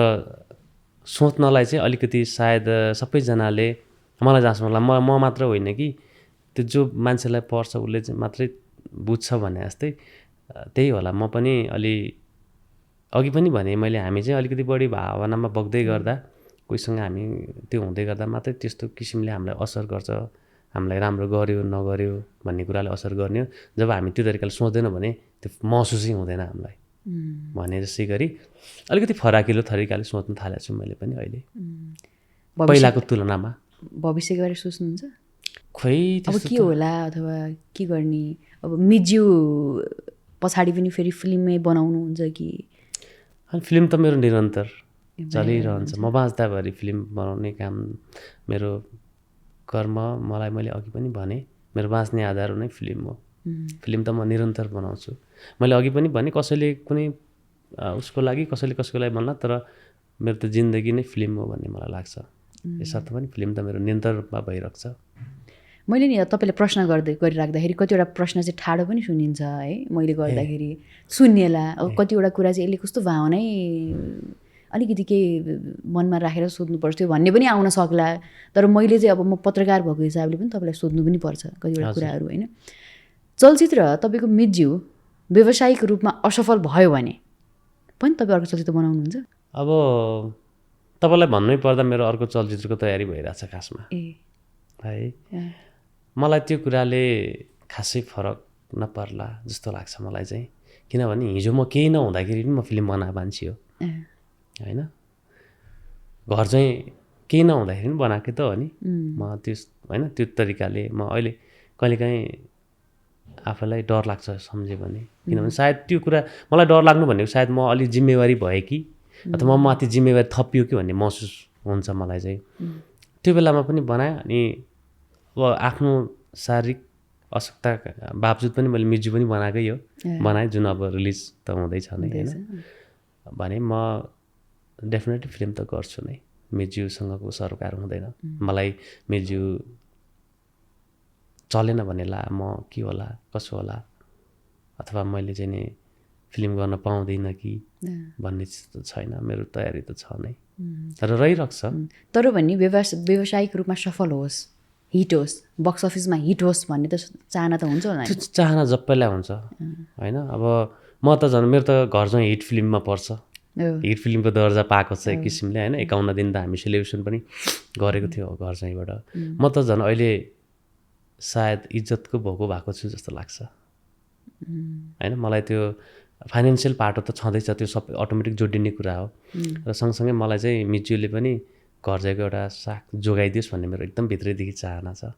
सोच्नलाई चाहिँ अलिकति सायद सबैजनाले मलाई जहाँसम्म लाग्छ म मात्र होइन कि त्यो जो मान्छेलाई पर्छ उसले चाहिँ मात्रै बुझ्छ भने जस्तै त्यही होला। म पनि अलि अघि पनि भने मैले हामी चाहिँ अलिकति बढी भावनामा बग्दै गर्दा कोहीसँग हामी त्यो हुँदै गर्दा मात्रै त्यस्तो किसिमले हामीलाई असर गर्छ। हामीलाई राम्रो गर्यो नगर्यो भन्ने कुराले असर गर्ने हो। जब हामी त्यो तरिकाले सोच्दैनौँ भने त्यो महसुसै हुँदैन हामीलाई भने जस्तै गरी अलिकति फराकिलो तरिकाले सोच्न थालेको छु मैले पनि अहिले पहिलाको तुलनामा। भविष्यको बारे सोच्नुहुन्छ? खोइ अब के होला अथवा के गर्ने? अब मिज्यू पछाडि पनि फेरि फिल्मै बनाउनुहुन्छ कि? अनि फिल्म त मेरो निरन्तर चलिरहन्छ। म बाँच्दाभरि फिल्म बनाउने काम मेरो कर्म। मलाई मैले अघि पनि भने मेरो बाँच्ने आधार नै फिल्म हो। फिल्म त म निरन्तर बनाउँछु। मैले अघि पनि भने कसैले कुनै उसको लागि कसैले कसैको लागि भन्ला तर मेरो त जिन्दगी नै फिल्म हो भन्ने मलाई लाग्छ। यसर्थ पनि फिल्म त मेरो निरन्तर रूपमा भइरहेको छ। मैले नि तपाईँले प्रश्न गरिराख्दाखेरि कतिवटा प्रश्न चाहिँ ठाडो पनि सुनिन्छ है। मैले गर्दाखेरि सुन्नेला अब कतिवटा कुरा चाहिँ यसले कस्तो भावनै अलिकति केही मनमा राखेर सोध्नुपर्छ भन्ने पनि आउन सक्ला। तर मैले चाहिँ अब म पत्रकार भएको हिसाबले पनि तपाईँलाई सोध्नु पनि पर्छ कतिवटा कुराहरू होइन। चलचित्र तपाईँको मिज्यू व्यावसायिक रूपमा असफल भयो भने पनि तपाईँ अर्को चलचित्र बनाउनुहुन्छ? अब तपाईँलाई भन्नै पर्दा मेरो अर्को चलचित्रको तयारी भइरहेछ खासमा है। मलाई त्यो कुराले खासै फरक नपर्ला जस्तो लाग्छ मलाई चाहिँ। किनभने हिजो म केही नहुँदाखेरि पनि म फिल्म बनाएको मान्छे हो होइन। घर चाहिँ केही नहुँदाखेरि पनि बनाएकै त हो नि म त्यो होइन त्यो तरिकाले म अहिले कहिलेकाहीँ आफूलाई डर लाग्छ सम्झ्यो भने किनभने सायद त्यो कुरा मलाई डर लाग्नु भनेको सायद म अलिक जिम्मेवारी भएँ कि अथवा म माथि जिम्मेवारी थपियो कि भन्ने महसुस हुन्छ मलाई चाहिँ त्यो बेलामा पनि बनाएँ अनि अब आफ्नो शारीरिक आवश्यकता बावजुद पनि मैले म्युजिक पनि बनाएकै हो बनाएँ जुन अब रिलिज त हुँदैछ नै होइन भने म डेफिनेटली फिल्म त गर्छु नै म्युजिकसँगको सरोकार हुँदैन मलाई म्युजिक चलेन भने ला म के होला कसो होला अथवा मैले चाहिँ नि फिल्म गर्न पाउँदिनँ कि भन्ने चिज त छैन मेरो तयारी त छ नै तर रहिरहेको छ तर भन्ने व्यावसायिक रूपमा सफल होस् हिट होस् बक्स अफिसमा हिट होस् भन्ने त चाहना त हुन्छ होला त्यो चाहना सबैलाई हुन्छ होइन अब म त झन् मेरो त घर चाहिँ हिट फिल्ममा पर्छ हिट फिल्मको दर्जा पाएको छ एक किसिमले होइन 51 दिन त हामी सेलिब्रेसन पनि गरेको थियो घर चाहिँबाट म त झन् अहिले सायद इज्जतको भोगो भएको छु जस्तो लाग्छ होइन मलाई त्यो फाइनेन्सियल पाटो त छँदैछ त्यो सबै अटोमेटिक जोडिने कुरा हो र सँगसँगै मलाई चाहिँ म्युजिकले पनि घर जाएको एउटा साख जोगाइदियोस् भन्ने मेरो एकदम भित्रैदेखि चाहना छ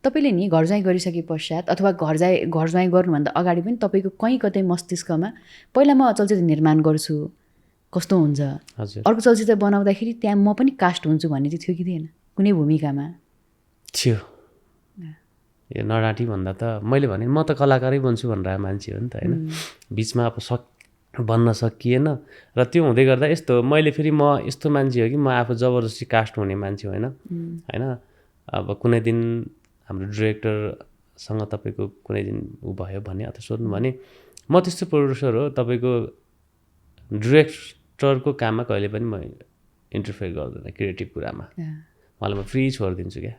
तपाईँले नि घर ज्वाइँ गरिसके पश्चात अथवा घर ज्वाइँ गर्नुभन्दा अगाडि पनि तपाईँको कहीँ कतै मस्तिष्कमा पहिला म चलचित्र निर्माण गर्छु कस्तो हुन्छ हजुर अर्को चलचित्र बनाउँदाखेरि त्यहाँ म पनि कास्ट हुन्छु भन्ने चाहिँ थियो कि थिएन कुनै भूमिकामा थियो यो नडाँटी भन्दा त मैले भने म त कलाकारै बन्छु भनेर मान्छे हो नि त होइन बिचमा अब बन्न सकिएन र त्यो हुँदै गर्दा यस्तो मैले फेरि म यस्तो मान्छे हो कि म आफू जबरजस्ती कास्ट हुने मान्छे होइन होइन अब कुनै दिन हाम्रो डिरेक्टरसँग तपाईँको कुनै दिन ऊ भयो भने अथवा सोध्नु भने म त्यस्तो प्रड्युसर हो तपाईँको डिरेक्टरको काममा कहिले पनि म इन्टरफेयर गर्दैन क्रिएटिभ कुरामा मलाई म फ्री छोडिदिन्छु क्या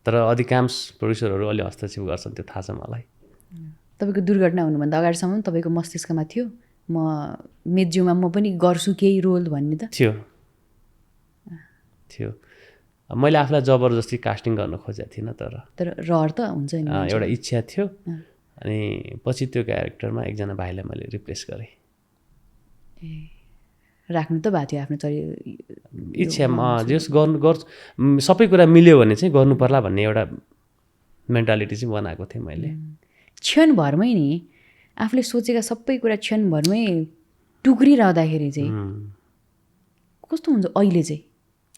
तर अधिकांश प्रड्युसरहरू अलि हस्तक्षेप गर्छन् त्यो थाहा छ मलाई तपाईँको दुर्घटना हुनुभन्दा अगाडिसम्म तपाईँको मस्तिष्कमा थियो म मेज्यूमा म पनि गर्छु केही रोल भन्ने त थियो मैले आफूलाई जबरजस्ती कास्टिङ गर्न खोजेको थिइनँ तर रहर त हुन्छ नि एउटा इच्छा थियो अनि पछि त्यो क्यारेक्टरमा एकजना भाइलाई मैले रिप्लेस गरेँ राख्नु त भएको थियो आफ्नो इच्छा जस गर्छु सबै कुरा मिल्यो भने चाहिँ गर्नु पर्ला भन्ने एउटा मेन्टालिटी चाहिँ बनाएको थिएँ मैले क्षणभरमै नि आफूले सोचेका सबै कुरा क्षणभरमै टुक्रिरहँदाखेरि चाहिँ कस्तो हुन्छ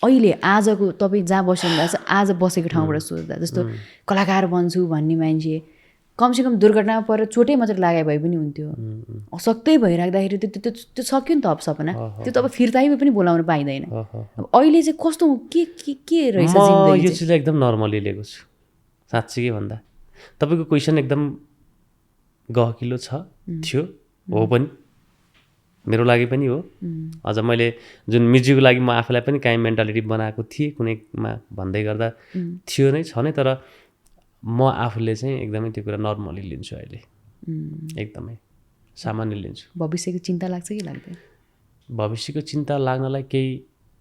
अहिले आजको तपाईँ जहाँ बसिरहनु छ आज बसेको ठाउँबाट सोच्दा जस्तो कलाकार बन्छु भन्ने मान्छे कमसेकम दुर्घटनामा परेर चोटै मात्रै लागे भए पनि हुन्थ्यो अशक्तै भइराख्दाखेरि त्यो सक्यो नि त अब सपना त्यो त अब फिर्ताइमा पनि बोलाउन पाइँदैन अब अहिले चाहिँ कस्तो के रहेछ यो चिजलाई एकदम नर्मली लिएको छु साँच्चीकै भन्दा तपाईँको क्वेसन एकदम गहकिलो थियो हो पनि मेरो लागि पनि हो अझ मैले जुन म्युजिकको लागि म आफूलाई पनि काहीँ मेन्टालिटी बनाएको थिएँ कुनैमा भन्दै गर्दा थियो नै छ नै तर म आफूले चाहिँ एकदमै त्यो कुरा नर्मली लिन्छु अहिले एकदमै सामान्य लिन्छु भविष्यको चिन्ता लाग्छ कि लाग्दैन भविष्यको चिन्ता लाग्नलाई केही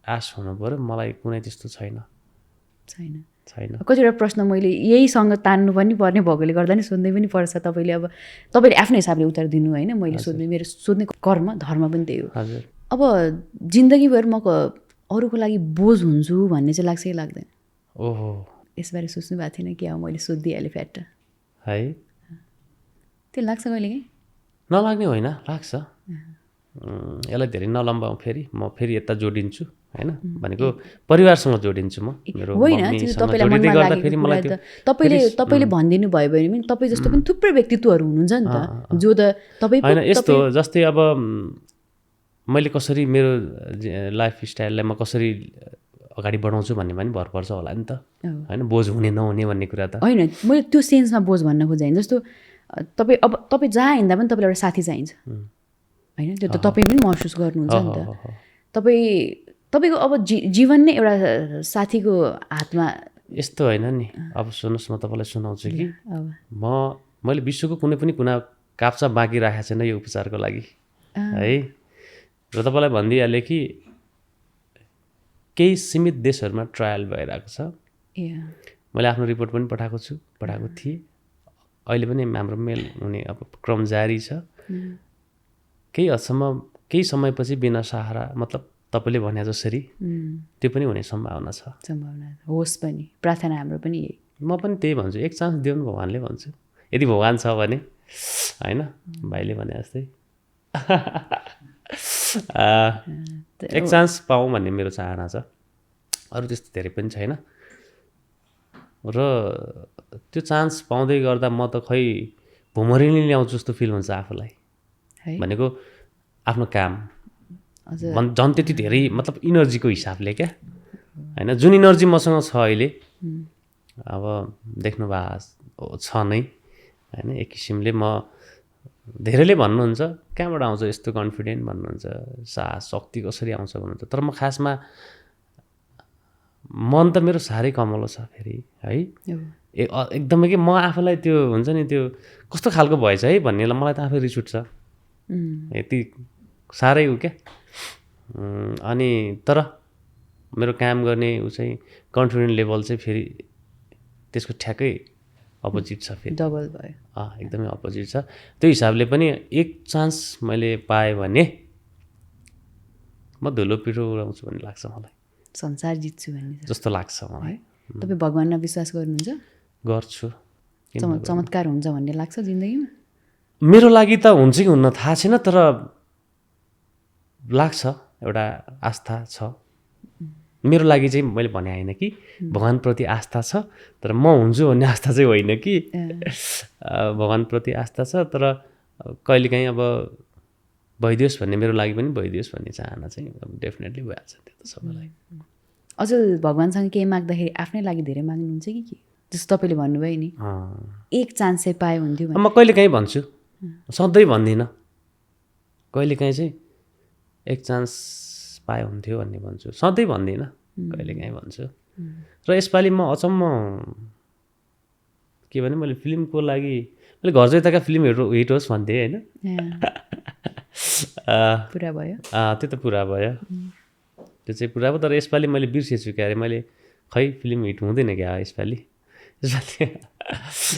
आश हुनु पऱ्यो मलाई कुनै त्यस्तो छैन कतिवटा प्रश्न मैले यहीसँग तान्नु पनि पर्ने भएकोले गर्दा नि सोध्नै पनि पर्छ तपाईँले आफ्नो हिसाबले उत्तर दिनु होइन मैले सोध्ने मेरो सोध्ने कर्म धर्म पनि त्यही हो हजुर अब जिन्दगीभर म अरूको लागि बोझ हुन्छु भन्ने चाहिँ लाग्छ कि लाग्दैन ओहो यसबारे सोच्नु भएको थिएन कि अब मैले सोधिहालेँ फ्याट है त्यो लाग्छ कहिले काहीँ नलाग्ने होइन लाग्छ यसलाई धेरै नलम्बाउँ फेरि म फेरि यता जोडिन्छु होइन भनेको परिवारसँग जोडिन्छु म मेरो तपाईँले भनिदिनु भयो भने पनि तपाईँ जस्तो पनि थुप्रै व्यक्तित्वहरू हुनुहुन्छ नि त जो त तपाईँ होइन यस्तो जस्तै अब मैले कसरी मेरो लाइफ स्टाइललाई म कसरी अगाडि बढाउँछु भन्ने पनि भर पर्छ होला नि त होइन बोझ हुने नहुने भन्ने कुरा त होइन मैले त्यो सेन्समा बोझ भन्न खोजेँ जस्तो तपाईँ जहाँ हिँड्दा पनि तपाईँलाई एउटा साथी चाहिन्छ होइन त्यो त तपाईँ पनि महसुस गर्नुहुन्छ नि त तपाईँको अब जीवन नै एउटा साथीको हातमा यस्तो होइन नि अब सुन्नुहोस् म तपाईँलाई सुनाउँछु कि मैले विश्वको कुनै पनि कुना काप्चा बाँकी राखेको छैन यो उपचारको लागि है र तपाईँलाई भनिदिइहालेँ कि केही सीमित देशहरूमा ट्रायल भइरहेको छ मैले आफ्नो रिपोर्ट पनि पठाएको थिएँ अहिले पनि हाम्रो मेल हुने अब क्रम जारी छ केही हदसम्म केही समयपछि बिना सहारा मतलब तपाईँले भने जसरी त्यो पनि हुने सम्भावना छ। सम्भावना होस् पनि, प्रार्थना हाम्रो पनि यही। म पनि त्यही भन्छु, एक चान्स दिउँ भगवान्ले भन्छु, यदि भगवान् छ भने होइन, भाइले भने जस्तै एक चान्स पाऊँ भन्ने मेरो चाहना छ। अरू त्यस्तो धेरै पनि छैन र त्यो चान्स पाउँदै गर्दा म त खै भुमरिनी ल्याउँछु जस्तो फिल हुन्छ आफूलाई। है भनेको आफ्नो काम हजुर झन् त्यति धेरै मतलब इनर्जीको हिसाबले क्या होइन, जुन इनर्जी मसँग छ अहिले अब देख्नु भएको छ नै होइन। एक किसिमले म धेरैले भन्नुहुन्छ कहाँबाट आउँछ यस्तो कन्फिडेन्ट भन्नुहुन्छ, साहस शक्ति कसरी आउँछ भन्नुहुन्छ, तर म खासमा मन त मेरो साह्रै कमलो छ फेरि है। एकदमै कि म आफूलाई त्यो हुन्छ नि त्यो कस्तो खालको भएछ है भन्नेलाई मलाई त आफै रिस उठ्छ, यति साह्रै उ क्या। अनि तर मेरो काम गर्ने ऊ चाहिँ कन्फिडेन्ट लेभल चाहिँ फेरि त्यसको ठ्याक्कै अपोजिट छ फेरि, डबल भयो। एकदमै अपोजिट छ। त्यो हिसाबले पनि एक चान्स मैले पाएँ भने म धुलो पिठो उडाउँछु भन्ने लाग्छ मलाई, संसार जित्छु भन्ने जस्तो लाग्छ मलाई। तपाईँ भगवानमा विश्वास गर्नुहुन्छ? गर्छु। चमत्कार हुन्छ भन्ने लाग्छ जिन्दगीमा? मेरो लागि त हुन्छ कि हुन्न थाहा छैन, तर लाग्छ, एउटा आस्था छ मेरो लागि चाहिँ। मैले भने होइन कि भगवान्प्रति आस्था छ, तर म हुन्छु भन्ने आस्था चाहिँ होइन कि भगवान्प्रति आस्था छ, तर कहिलेकाहीँ अब भइदियोस् भन्ने, मेरो लागि पनि भइदियोस् भन्ने चाहना चाहिँ डेफिनेटली भइहाल्छ त्यो त सबैलाई। अझ भगवान्सँग केही माग्दाखेरि आफ्नै लागि धेरै माग्नुहुन्छ कि के? जस्तो तपाईँले भन्नुभयो नि एक चान्स चाहिँ पाए हुन्थ्यो म कहिलेकाहीँ भन्छु, सधैँ भन्दिनँ, कहिलेकाहीँ चाहिँ एक चान्स पाए हुन्थ्यो भन्ने भन्छु, सधैँ भन्दिनँ, कहिलेकाहीँ भन्छु। र यसपालि म अचम्म के भने मैले फिल्मको लागि मैले घर जोइताका फिल्महरू हिट होस् भन्थेँ होइन, पुरा भयो। त्यो त पुरा भयो, त्यो चाहिँ पुरा भयो। तर यसपालि मैले बिर्सेछु क्या अरे, मैले खै फिल्म हिट हुँदैन क्या यसपालि।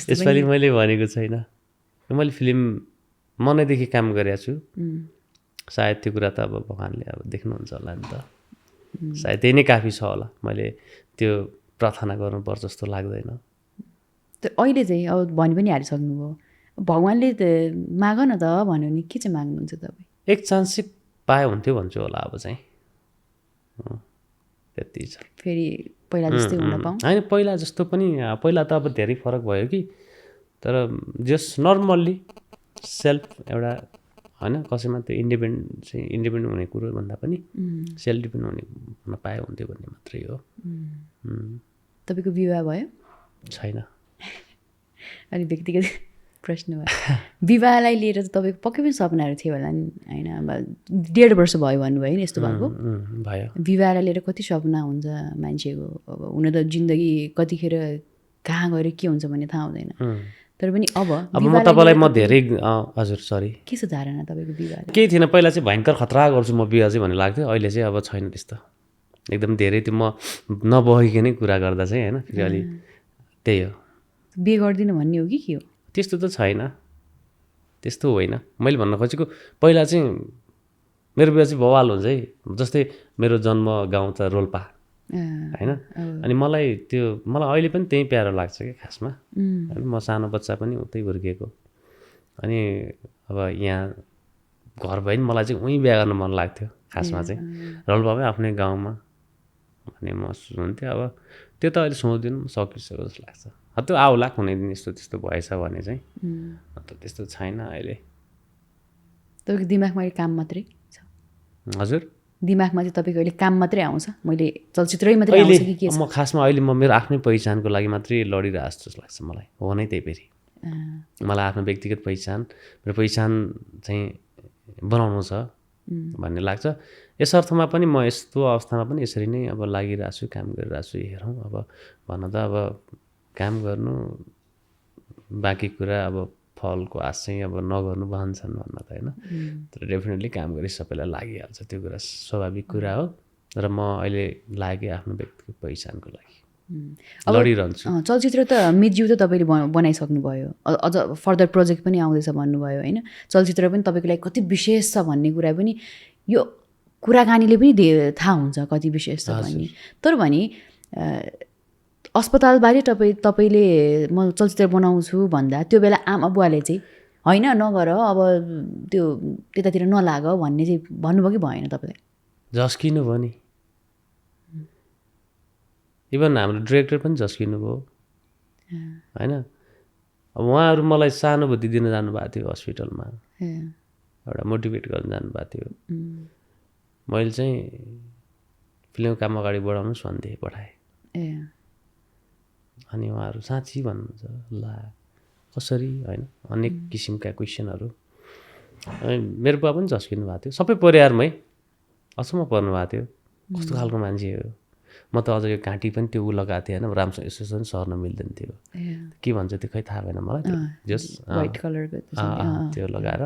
यसपालि मैले भनेको छैन, मैले फिल्म मनैदेखि काम गरेको छु। सायद त्यो कुरा त अब भगवान्ले अब देख्नुहुन्छ होला नि त, सायद त्यही नै काफी छ होला, मैले त्यो प्रार्थना गर्नुपर्छ जस्तो लाग्दैन। अहिले चाहिँ अब भनि पनि हालिसक्नुभयो, भगवान्ले त माग न त भन्यो नि, के चाहिँ माग्नुहुन्छ तपाईँ? एक चान्स चाहिँ पाए हुन्थ्यो भन्छु होला अब चाहिँ, त्यति छ। फेरि पहिला जस्तै हुन पाऊँ होइन, पहिला जस्तो पनि, पहिला त अब धेरै फरक भयो कि, तर जस नर्मल्ली सेल्फ एउटा होइन, कसैमा त्यो इन्डिपेन्डेन्ट हुने कुरो भन्दा पनि सेल्फ डिपेन्डेन्ट हुन पाए हुन्थ्यो भन्ने मात्रै हो। तपाईँको विवाह भयो? छैन। अलिक व्यक्तिगत प्रश्न भयो। विवाहलाई लिएर त तपाईँको पक्कै पनि सपनाहरू थियो होला नि होइन? अब 1.5 वर्ष भयो भन्नुभयो नि यस्तो भएको भयो। विवाहलाई लिएर कति सपना हुन्छ मान्छेको, अब हुन त जिन्दगी कतिखेर कहाँ गएर के हुन्छ भन्ने थाहा हुँदैन, तर पनि अब म तपाईँलाई म धेरै हजुर सरी के छ धारणा तपाईँको विवाह? केही थिएन, पहिला चाहिँ भयङ्कर खतरा गर्छु म बिहा चाहिँ भन्ने लाग्थ्यो, अहिले चाहिँ अब छैन त्यस्तो, एकदम धेरै त्यो म नबहिकनै कुरा गर्दा चाहिँ होइन, फेरि अलि त्यही हो, बिहे गर्दिनँ भन्ने हो कि के हो? त्यस्तो त छैन, त्यस्तो होइन। मैले भन्न खोजेको पहिला चाहिँ मेरो बिहा चाहिँ बवाल हुन्छ है, जस्तै मेरो जन्म गाउँ त रोल्पा होइन, अनि मलाई अहिले पनि त्यही प्यारो लाग्छ क्या खासमा। म सानो बच्चा पनि उतै हुर्किएको, अनि अब यहाँ घर भयो नि मलाई चाहिँ उहीँ बिहा गर्न मन लाग्थ्यो खासमा चाहिँ, रोल्पामै आफ्नै गाउँमा भन्ने महसुस हुन्थ्यो। अब त्यो त अहिले सोच्दिनँ, सकिसक्यो जस्तो लाग्छ। त्यो आउला कुनै दिन यस्तो त्यस्तो भएछ भने चाहिँ, अन्त त्यस्तो छैन अहिले। तपाईँको दिमागमा अहिले काम मात्रै छ? हजुर, दिमागमा चाहिँ तपाईँको अहिले काम मात्रै आउँछ, मैले चलचित्रै मात्रै आउँछ कि के छ? म खासमा अहिले म मेरो आफ्नै पहिचानको लागि मात्रै लडिरहेको जस्तो लाग्छ मलाई, हो नै त्यही फेरि मलाई आफ्नो व्यक्तिगत पहिचान, मेरो पहिचान चाहिँ बनाउनु छ भन्ने लाग्छ। यस अर्थमा पनि म यस्तो अवस्थामा पनि यसरी नै अब लागिरहेको छु, काम गरिरहेको छु। हेरौँ अब भन्न त अब काम गर्नु, बाँकी कुरा अब फलको आश चाहिँ अब नगर्नु भन्छन् भन्न त होइन, तर डेफिनेटली काम गरी सबैलाई लागिहाल्छ, त्यो कुरा स्वाभाविक कुरा हो। र म अहिले लागेँ आफ्नो व्यक्तिगत पहिचानको लागि लडिरहन्छु। चलचित्र त मितज्यू त तपाईँले बनाइसक्नुभयो, अझ फर्दर प्रोजेक्ट पनि आउँदैछ भन्नुभयो होइन? चलचित्र पनि तपाईँको लागि कति विशेष छ भन्ने कुरा पनि यो कुराकानीले पनि थाहा हुन्छ कति विषय छ भने। तर भने अस्पतालबारे तपाईँले म चलचित्र बनाउँछु भन्दा त्यो बेला आमा बुवाले चाहिँ होइन नगर अब त्यो त्यतातिर नलाग भन्ने चाहिँ भन्नुभयो कि भएन तपाईँलाई? झस्किनु भयो नि, इभन हाम्रो डिरेक्टर पनि झस्किनु भयो होइन। अब उहाँहरू मलाई सहानुभूति दिन जानुभएको थियो हस्पिटलमा, एउटा मोटिभेट गर्न जानुभएको थियो। मैले चाहिँ फिल्मको काम अगाडि बढाउनुहोस् भन्दै पठाएँ। अनि उहाँहरू साँच्ची भन्नुहुन्छ ला कसरी होइन, अनेक किसिमका क्वेसनहरू। अनि मेरो बुवा पनि झस्किनु भएको थियो, सबै परिवारमै अचम्म पर्नु भएको थियो, कस्तो खालको मान्छे हो। म त अझ यो घाँटी पनि त्यो लगाएको थिएँ होइन, राम्रोसँग यसो पनि सर्न मिल्दैन थियो। के भन्छ त्यो खै थाहा भएन मलाई, त्यो जस व्हाइट कलरको त्यो लगाएर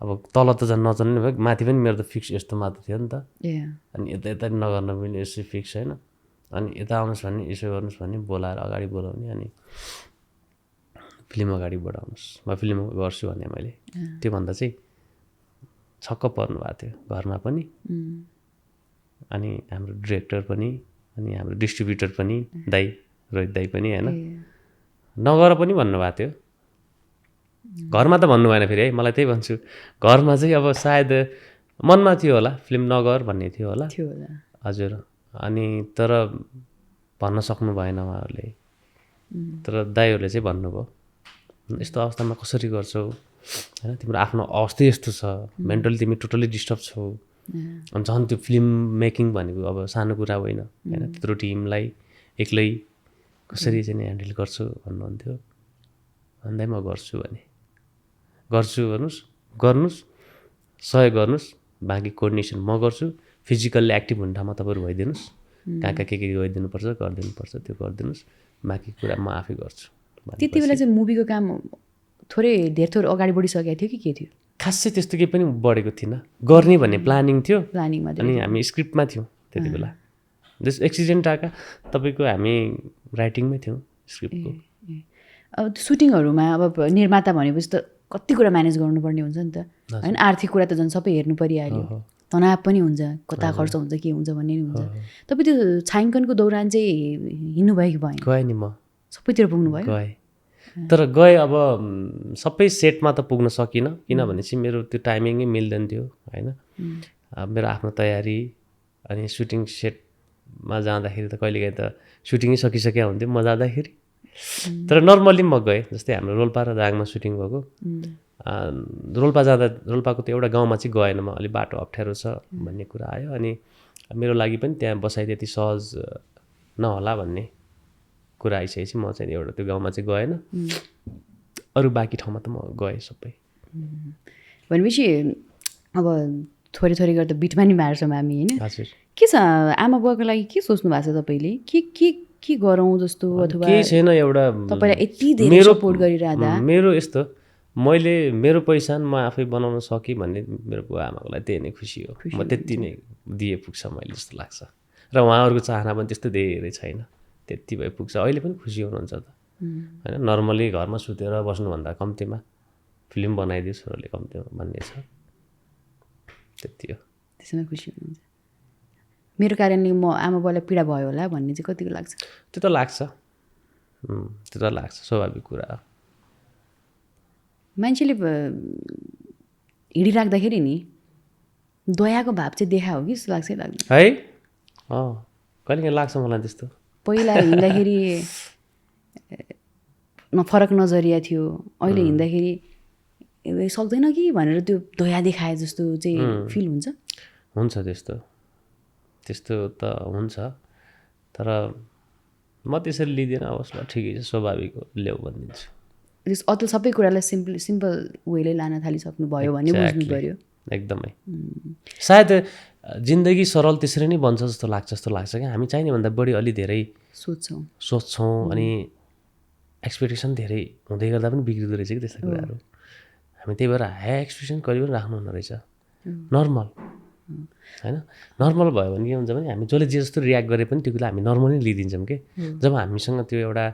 अब तल त झन् नचल्ने भयो, माथि पनि मेरो त फिक्स यस्तो मात्र थियो नि त। अनि यता यता नगर्न मिल्ने यसो फिक्स होइन। अनि यता आउनुहोस् भने यसो गर्नुहोस् भने बोलाएर अगाडि बोलाउने, अनि फिल्म अगाडि बढाउनुहोस्, म फिल्म गर्छु भने मैले त्योभन्दा चाहिँ छक्क पर्नु भएको थियो घरमा पनि, अनि हाम्रो डिरेक्टर पनि, अनि हाम्रो डिस्ट्रिब्युटर पनि दाइ रोहित दाइ पनि होइन, नगर पनि भन्नुभएको थियो। घरमा त भन्नु भएन फेरि है, मलाई त्यही भन्छु, घरमा चाहिँ अब सायद मनमा थियो होला फिल्म नगर भन्ने थियो होला हजुर। अनि तर भन्न सक्नु भएन उहाँहरूले, तर दाइहरूले चाहिँ भन्नुभयो यस्तो अवस्थामा कसरी गर्छौ होइन, तिम्रो आफ्नो अवस्था यस्तो छ, मेन्टली तिमी टोटल्ली डिस्टर्ब छौ। अनि झन् त्यो फिल्म मेकिङ भनेको अब सानो कुरा होइन होइन, त्यत्रो टिमलाई एक्लै कसरी चाहिँ ह्यान्डल गर्छु भन्नुहुन्थ्यो। भन्दै म गर्छु भने गर्छु, गर्नुहोस् सहयोग गर्नुहोस्, बाँकी कोअर्डिनेसन म गर्छु, फिजिकल्ली एक्टिभ हुने ठाउँमा तपाईँहरू भइदिनुहोस्, कहाँ के गरिदिनुपर्छ गरिदिनुपर्छ त्यो गरिदिनुहोस्, बाँकी कुरा म आफै गर्छु। त्यति बेला चाहिँ मुभीको काम धेर अगाडि बढिसकेको थियो कि के थियो? खासै त्यस्तो केही पनि बढेको थिएन, गर्ने भन्ने प्लानिङ थियो, प्लानिङमा अनि हामी स्क्रिप्टमा थियौँ त्यति बेला। जस एक्सिडेन्ट आएका तपाईँको हामी राइटिङमै थियौँ स्क्रिप्टको। अब सुटिङहरूमा अब निर्माता भनेपछि त कति कुरा म्यानेज गर्नुपर्ने हुन्छ नि त होइन, आर्थिक कुरा त झन् सबै हेर्नु परिहाल्यो, तनाव पनि हुन्छ, कता खर्च हुन्छ के हुन्छ भन्ने नि हुन्छ। तपाईँ त्यो छायाङ्कनको दौरान चाहिँ हिँड्नुभयो कि भएन? गएँ नि, म सबैतिर पुग्नुभयो? गएँ, तर गएँ अब सबै सेटमा त पुग्न सकिनँ, किनभने चाहिँ मेरो त्यो टाइमिङै मिल्दैन थियो होइन। मेरो आफ्नो तयारी, अनि सुटिङ सेटमा जाँदाखेरि त कहिलेकाहीँ त सुटिङै सकिसकेको हुन्थ्यो म जाँदाखेरि। तर नर्मल्ली म गएँ, जस्तै हाम्रो रोल्पा र दाङमा सुटिङ भएको, रोल्पा जाँदा रोल्पाको त एउटा गाउँमा चाहिँ गएन म, अलिक बाटो अप्ठ्यारो छ भन्ने कुरा आयो। अनि मेरो लागि पनि त्यहाँ बसाइ त्यति सहज नहोला भन्ने कुरा आइसकेपछि म चाहिँ एउटा त्यो गाउँमा चाहिँ गएन, अरू बाँकी ठाउँमा त म गएँ सबै। भनेपछि अब थोरै गर्दा बिटमा नि मार्छौँ हामी होइन? हजुर। के छ आमा बुवाको लागि के सोच्नु भएको छ तपाईँले? के गरौँ जस्तो, अथवा केही छैन, एउटा तपाईँलाई यति धेरै सपोर्ट गरिरहँदा मेरो यस्तो मैले मेरो पैसा म आफै बनाउन सकेँ भन्ने मेरो बुवा आमाको लागि त्यही नै खुसी हो। म त्यति नै दिए पुग्छ मैले जस्तो लाग्छ, र उहाँहरूको चाहना पनि त्यस्तो धेरै छैन, त्यति भए पुग्छ। अहिले पनि खुसी हुनुहुन्छ त होइन, नर्मली घरमा सुतेर बस्नुभन्दा कम्तीमा फिल्म बनाइदियो छोराले कम्तीमा भन्ने छ, त्यति हो। त्यसमा खुसी हुनुहुन्छ? मेरो कारणले म आमा बुवालाई पीडा भयो होला भन्ने चाहिँ कतिको लाग्छ? त्यो त लाग्छ, त्यो त लाग्छ, स्वाभाविक कुरा हो। मान्छेले हिँडिराख्दाखेरि नि दयाको भाव चाहिँ देखा हो कि जस्तो लाग्छ लाग्दैन है? कहिलेकाहीँ लाग्छ मलाई त्यस्तो। पहिला हिँड्दाखेरि फरक नजरिया थियो, अहिले हिँड्दाखेरि सक्दैन कि भनेर त्यो दया देखाए जस्तो चाहिँ फिल हुन्छ? हुन्छ त्यस्तो त हुन्छ, तर म त्यसरी लिँदिनँ। होस् ल ठिकै छ, स्वाभाविक हो, ल्याउ भनिदिन्छु। अझ सबै कुरालाई सिम्पल वेले लान थालिसक्नुभयो भने बुझ्नु पऱ्यो। एकदमै सायद जिन्दगी सरल त्यसरी नै बन्छ जस्तो लाग्छ क्या। हामी चाहिने भन्दा बढी अलि धेरै सोच्छौँ, अनि एक्सपेक्टेसन धेरै हुँदै गर्दा पनि बिग्रिँदो रहेछ कि त्यस्ता कुराहरू। हामी त्यही भएर हाई एक्सपेक्टेसन कहिले पनि राख्नु हुँदो रहेछ, नर्मल होइन। नर्मल भयो भने के हुन्छ भने हामी जसले जे जस्तो रियाक्ट गरे पनि त्यो कुरा हामी नर्मल नै लिइदिन्छौँ कि। जब हामीसँग त्यो एउटा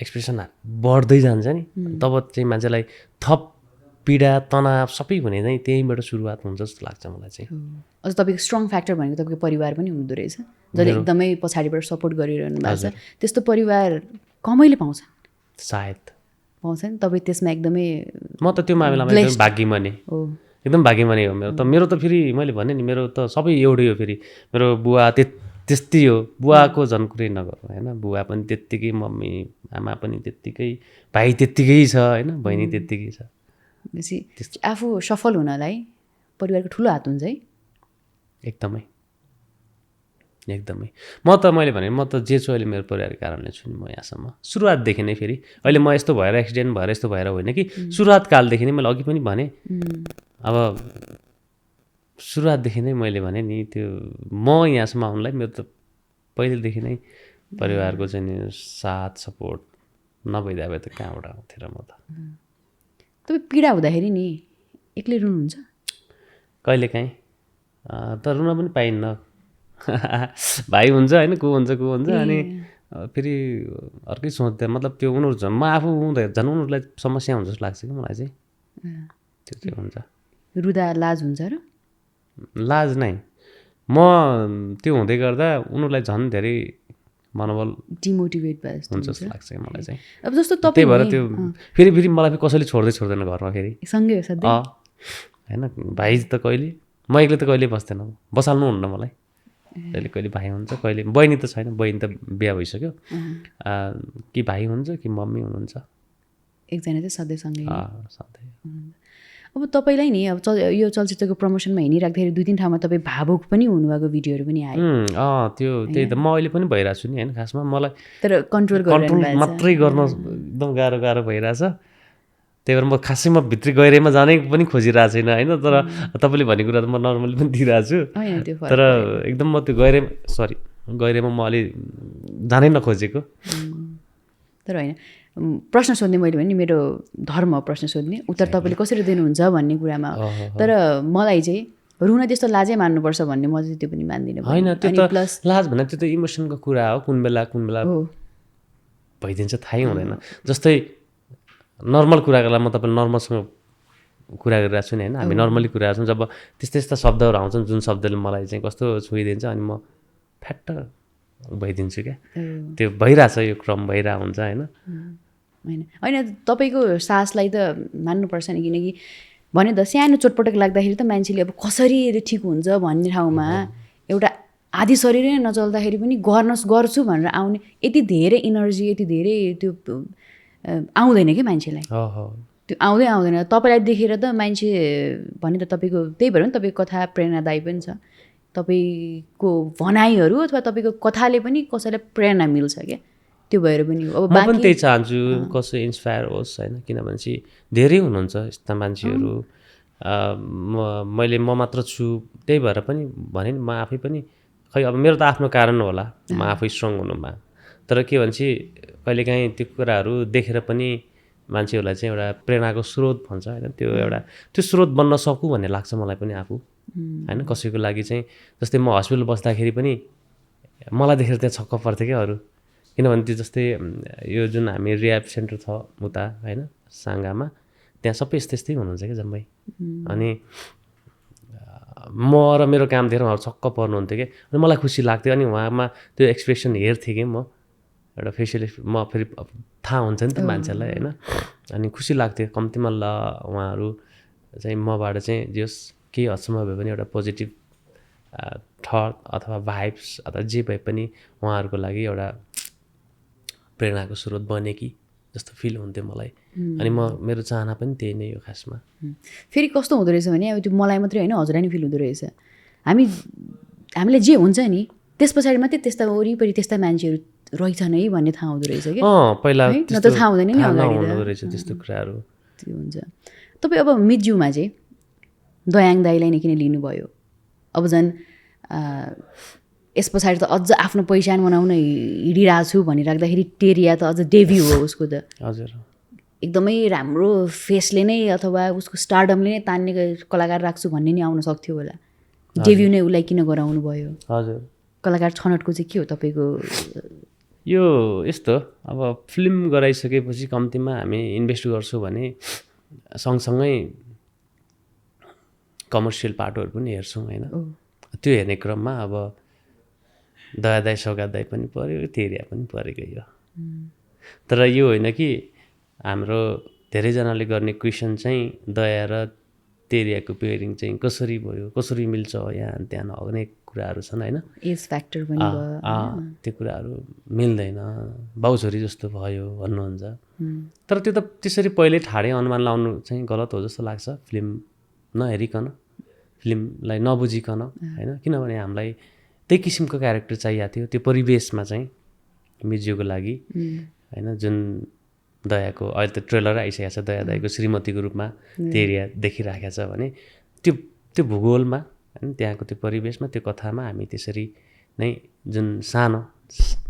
एक्सप्रेसन बढ्दै जान्छ नि, तब चाहिँ मान्छेलाई थप पीडा तनाव सबै भने चाहिँ त्यहीँबाट सुरुवात हुन्छ जस्तो लाग्छ मलाई चाहिँ। अझ तपाईँको स्ट्रङ फ्याक्टर भनेको तपाईँको परिवार पनि हुँदो रहेछ, जसले एकदमै पछाडिबाट सपोर्ट गरिरहनु भएको छ। त्यस्तो परिवार कमैले पाउँछ, सायद पाउँछ नि। तपाईँ त्यसमा एकदमै म त त्यो मामिलामा एकदम भाग्यमानी, हो, एकदम भाग्यमानी हो मेरो त फेरि मैले भने नि मेरो त सबै एउटै हो। फेरि मेरो बुवा त्यस्तै हो, बुवाको झन् कुरै नगरौँ होइन, बुवा पनि त्यत्तिकै, मम्मी आमा पनि त्यत्तिकै, भाइ त्यत्तिकै छ होइन, बहिनी त्यत्तिकै छ। बेसी आफू सफल हुनलाई परिवारको ठुलो हात हुन्छ है। एकदमै एकदमै मैले भने म त जे छु अहिले मेरो परिवारको कारणले छु नि म यहाँसम्म। सुरुवातदेखि नै फेरि अहिले म यस्तो भएर एक्सिडेन्ट भएर यस्तो भएर होइन कि सुरुवातकालदेखि नै मैले अघि पनि भने, अब सुरुवातदेखि नै मैले भने नि त्यो म यहाँसम्म आउनुलाई मेरो त पहिलेदेखि नै परिवारको चाहिँ नि साथ सपोर्ट नभइदिए भए त कहाँबाट आउँथेँ र म त। तपाईँ पीडा हुँदाखेरि नि एक्लै रुनुहुन्छ? कहिलेकाहीँ तर रुन पनि पाइन्न, भाइ हुन्छ होइन, को हुन्छ अनि फेरि अर्कै सोच्दा मतलब त्यो उनीहरू झन् म आफू हुँदा झन् उनीहरूलाई समस्या हुन्छ जस्तो लाग्छ कि मलाई चाहिँ। त्यो चाहिँ हुन्छ। रुदा लाज हुन्छ र? लाज नै, म त्यो हुँदै गर्दा उनीहरूलाई झन् धेरै मनोबल डिमोटिभेट भए जस्तो हुन्छ जस्तो लाग्छ कि मलाई चाहिँ। अब जस्तो त्यही तपाईँ भएर त्यो फेरि मलाई कसैले छोड्दैन घरमा फेरि सँगै हो सधैँ होइन। भाइ त कहिले, म एक्लै त कहिले बस्दैन, बसाल्नुहुन्न मलाई। कहिले भाइ हुन्छ, कहिले बहिनी त छैन, बहिनी त बिहा भइसक्यो। कि भाइ हुन्छ कि मम्मी हुनुहुन्छ, एकजना चाहिँ सधैँ सँगै। सधैँ। अब तपाईँलाई नि अब यो चलचित्रको प्रमोसनमा हिँडिराख्दाखेरि 2-3 ठाउँमा तपाईँ भावुक पनि हुनुभएको भिडियोहरू पनि आयो। त्यही त म अहिले पनि भइरहेको छु नि होइन। खासमा मलाई तर कन्ट्रोल मात्रै गर्न एकदम गाह्रो भइरहेछ। त्यही भएर म खासै म भित्री गहिराइमा जानै पनि खोजिरहेको छैन होइन। तर तपाईँले भनेको कुरा त म नर्मली पनि दिइरहेको छु, तर एकदम म त्यो गहिराइमा म अलि जानै नखोजेको। तर होइन, प्रश्न सोध्ने मैले भने नि मेरो धर्म प्रश्न सोध्ने, उत्तर तपाईँले कसरी दिनुहुन्छ भन्ने कुरामा। तर मलाई चाहिँ रुन त्यस्तो लाजै मान्नुपर्छ भन्ने म चाहिँ त्यो पनि मान्दिनँ। होइन, त्यो त लाज भन्दा त्यो त इमोसनको कुरा हो, कुन बेला भइदिन्छ थाहै हुँदैन। जस्तै नर्मल कुराको लागि म तपाईँले नर्मलसँग कुरा गरिरहेको छु नि होइन, हामी नर्मली कुरा गर्छौँ। जब त्यस्ता शब्दहरू आउँछन् जुन शब्दले मलाई चाहिँ कस्तो छुइदिन्छ अनि म फ्याट्ट भइदिन्छु क्या। त्यो भइरहेछ, यो क्रम भइरहेको हुन्छ होइन। होइन तपाईँको सासलाई त मान्नुपर्छ नि, किनकि भने त सानो चोटपटक लाग्दाखेरि त मान्छेले अब कसरी ठिक हुन्छ भन्ने ठाउँमा एउटा आधी शरीरै नचल्दाखेरि पनि गर्छु भनेर आउने यति धेरै इनर्जी, यति धेरै त्यो आउँदैन कि मान्छेलाई। त्यो आउँदैन। तपाईँलाई देखेर त मान्छे भने त तपाईँको, त्यही भएर पनि तपाईँको कथा प्रेरणादायी पनि छ। तपाईँको भनाइहरू अथवा तपाईँको कथाले पनि कसैलाई प्रेरणा मिल्छ क्या। त्यो भएर पनि अब म पनि त्यही चाहन्छु कसै इन्सपायर होस् होइन। किनभने चाहिँ धेरै हुनुहुन्छ यस्ता मान्छेहरू, म मात्र छु। त्यही भएर पनि भने नि म आफै पनि खै अब मेरो त आफ्नो कारण होला म आफै स्ट्रङ हुनुमा। तर के भन्छ कहिलेकाहीँ त्यो कुराहरू देखेर पनि मान्छेहरूलाई चाहिँ एउटा प्रेरणाको स्रोत भन्छ होइन, त्यो स्रोत बन्न सकूँ भन्ने लाग्छ मलाई पनि आफू होइन। कसैको लागि चाहिँ जस्तै म हस्पिटल बस्दाखेरि पनि मलाई देखेर त्यहाँ छक्क पर्थ्यो क्या अरू। किनभने त्यो जस्तै यो जुन हामी रिह्याब सेन्टर छ उता होइन साङ्गामा, त्यहाँ सबै यस्तै हुनुहुन्छ क्या जम्मै। अनि म र मेरो काम देखेर उहाँहरू छक्क पर्नुहुन्थ्यो क्या। अनि मलाई खुसी लाग्थ्यो। अनि उहाँमा त्यो एक्सप्रेसन हेर्थेँ कि म एउटा फेसियल म फेरि थाहा हुन्छ नि त मान्छेलाई होइन। अनि खुसी लाग्थ्यो कम्तीमा ल उहाँहरू चाहिँ मबाट चाहिँ जस केही हदसम्म भए पनि एउटा पोजिटिभ थट अथवा भाइब्स अथवा जे भए पनि उहाँहरूको लागि एउटा प्रेरणाको स्रोत बने कि जस्तो फिल हुन्थ्यो मलाई। अनि मेरो चाहना पनि त्यही नै हो खासमा। फेरि कस्तो हुँदो रहेछ भने अब त्यो मलाई मात्रै होइन हजुरलाई नि फिल हुँदो रहेछ। हामीलाई जे हुन्छ नि त्यस पछाडि मात्रै त्यस्ता वरिपरि त्यस्ता मान्छेहरू रहेछन् है भन्ने थाहा हुँदो रहेछ कि। पहिला न त थाहा हुँदैन नि अगाडि रहेछ त्यस्तो कुराहरू। त्यो हुन्छ। तपाईँ अब मितज्यूमा चाहिँ दयाङ दाइलाई नै किन लिनुभयो? अब झन् यस पछाडि त अझ आफ्नो पहिचान बनाउन हिँडिरहेको छु भनिराख्दाखेरि टेरिया त अझ डेब्यू हो उसको त। हजुर, एकदमै राम्रो फेसले नै अथवा उसको स्टारडमले नै तान्ने कलाकार राख्छु भन्ने नि आउन सक्थ्यो होला। डेब्यू नै उसलाई किन गराउनु भयो? हजुर, कलाकार छनौटको चाहिँ के हो तपाईँको? यो यस्तो अब फिल्म गराइसकेपछि कम्तीमा हामी इन्भेस्ट गर्छौँ भने सँगसँगै कमर्सियल पाटोहरू पनि हेर्छौँ होइन त्यो हेर्ने क्रममा अब दया दाई सौगात दाई पनि पऱ्यो तेरिया पनि परेकै हो तर यो होइन कि हाम्रो धेरैजनाले गर्ने क्वेसन चाहिँ दया र तेरियाको पेयरिङ चाहिँ कसरी भयो कसरी मिल्छ यहाँ त्यहाँ अनेक कुराहरू छन् होइन एज फ्याक्टर पनि भयो त्यो कुराहरू मिल्दैन बाउछोरी जस्तो भयो भन्नुहुन्छ तर त्यो त त्यसरी पहिल्यै ठाडै अनुमान लाउनु चाहिँ गलत हो जस्तो लाग्छ फिल्म नहेरिकन फिल्मलाई नबुझिकन होइन किनभने हामीलाई त्यही किसिमको क्यारेक्टर चाहिएको थियो त्यो परिवेशमा चाहिँ मिज्यूको लागि होइन जुन दयाको अहिले त ट्रेलर आइसकेको छ दया दाईको श्रीमतीको रूपमा तेरिया देखिराखेको छ भने त्यो भूगोलमा होइन त्यहाँको त्यो परिवेशमा त्यो कथामा हामी त्यसरी नै जुन सानो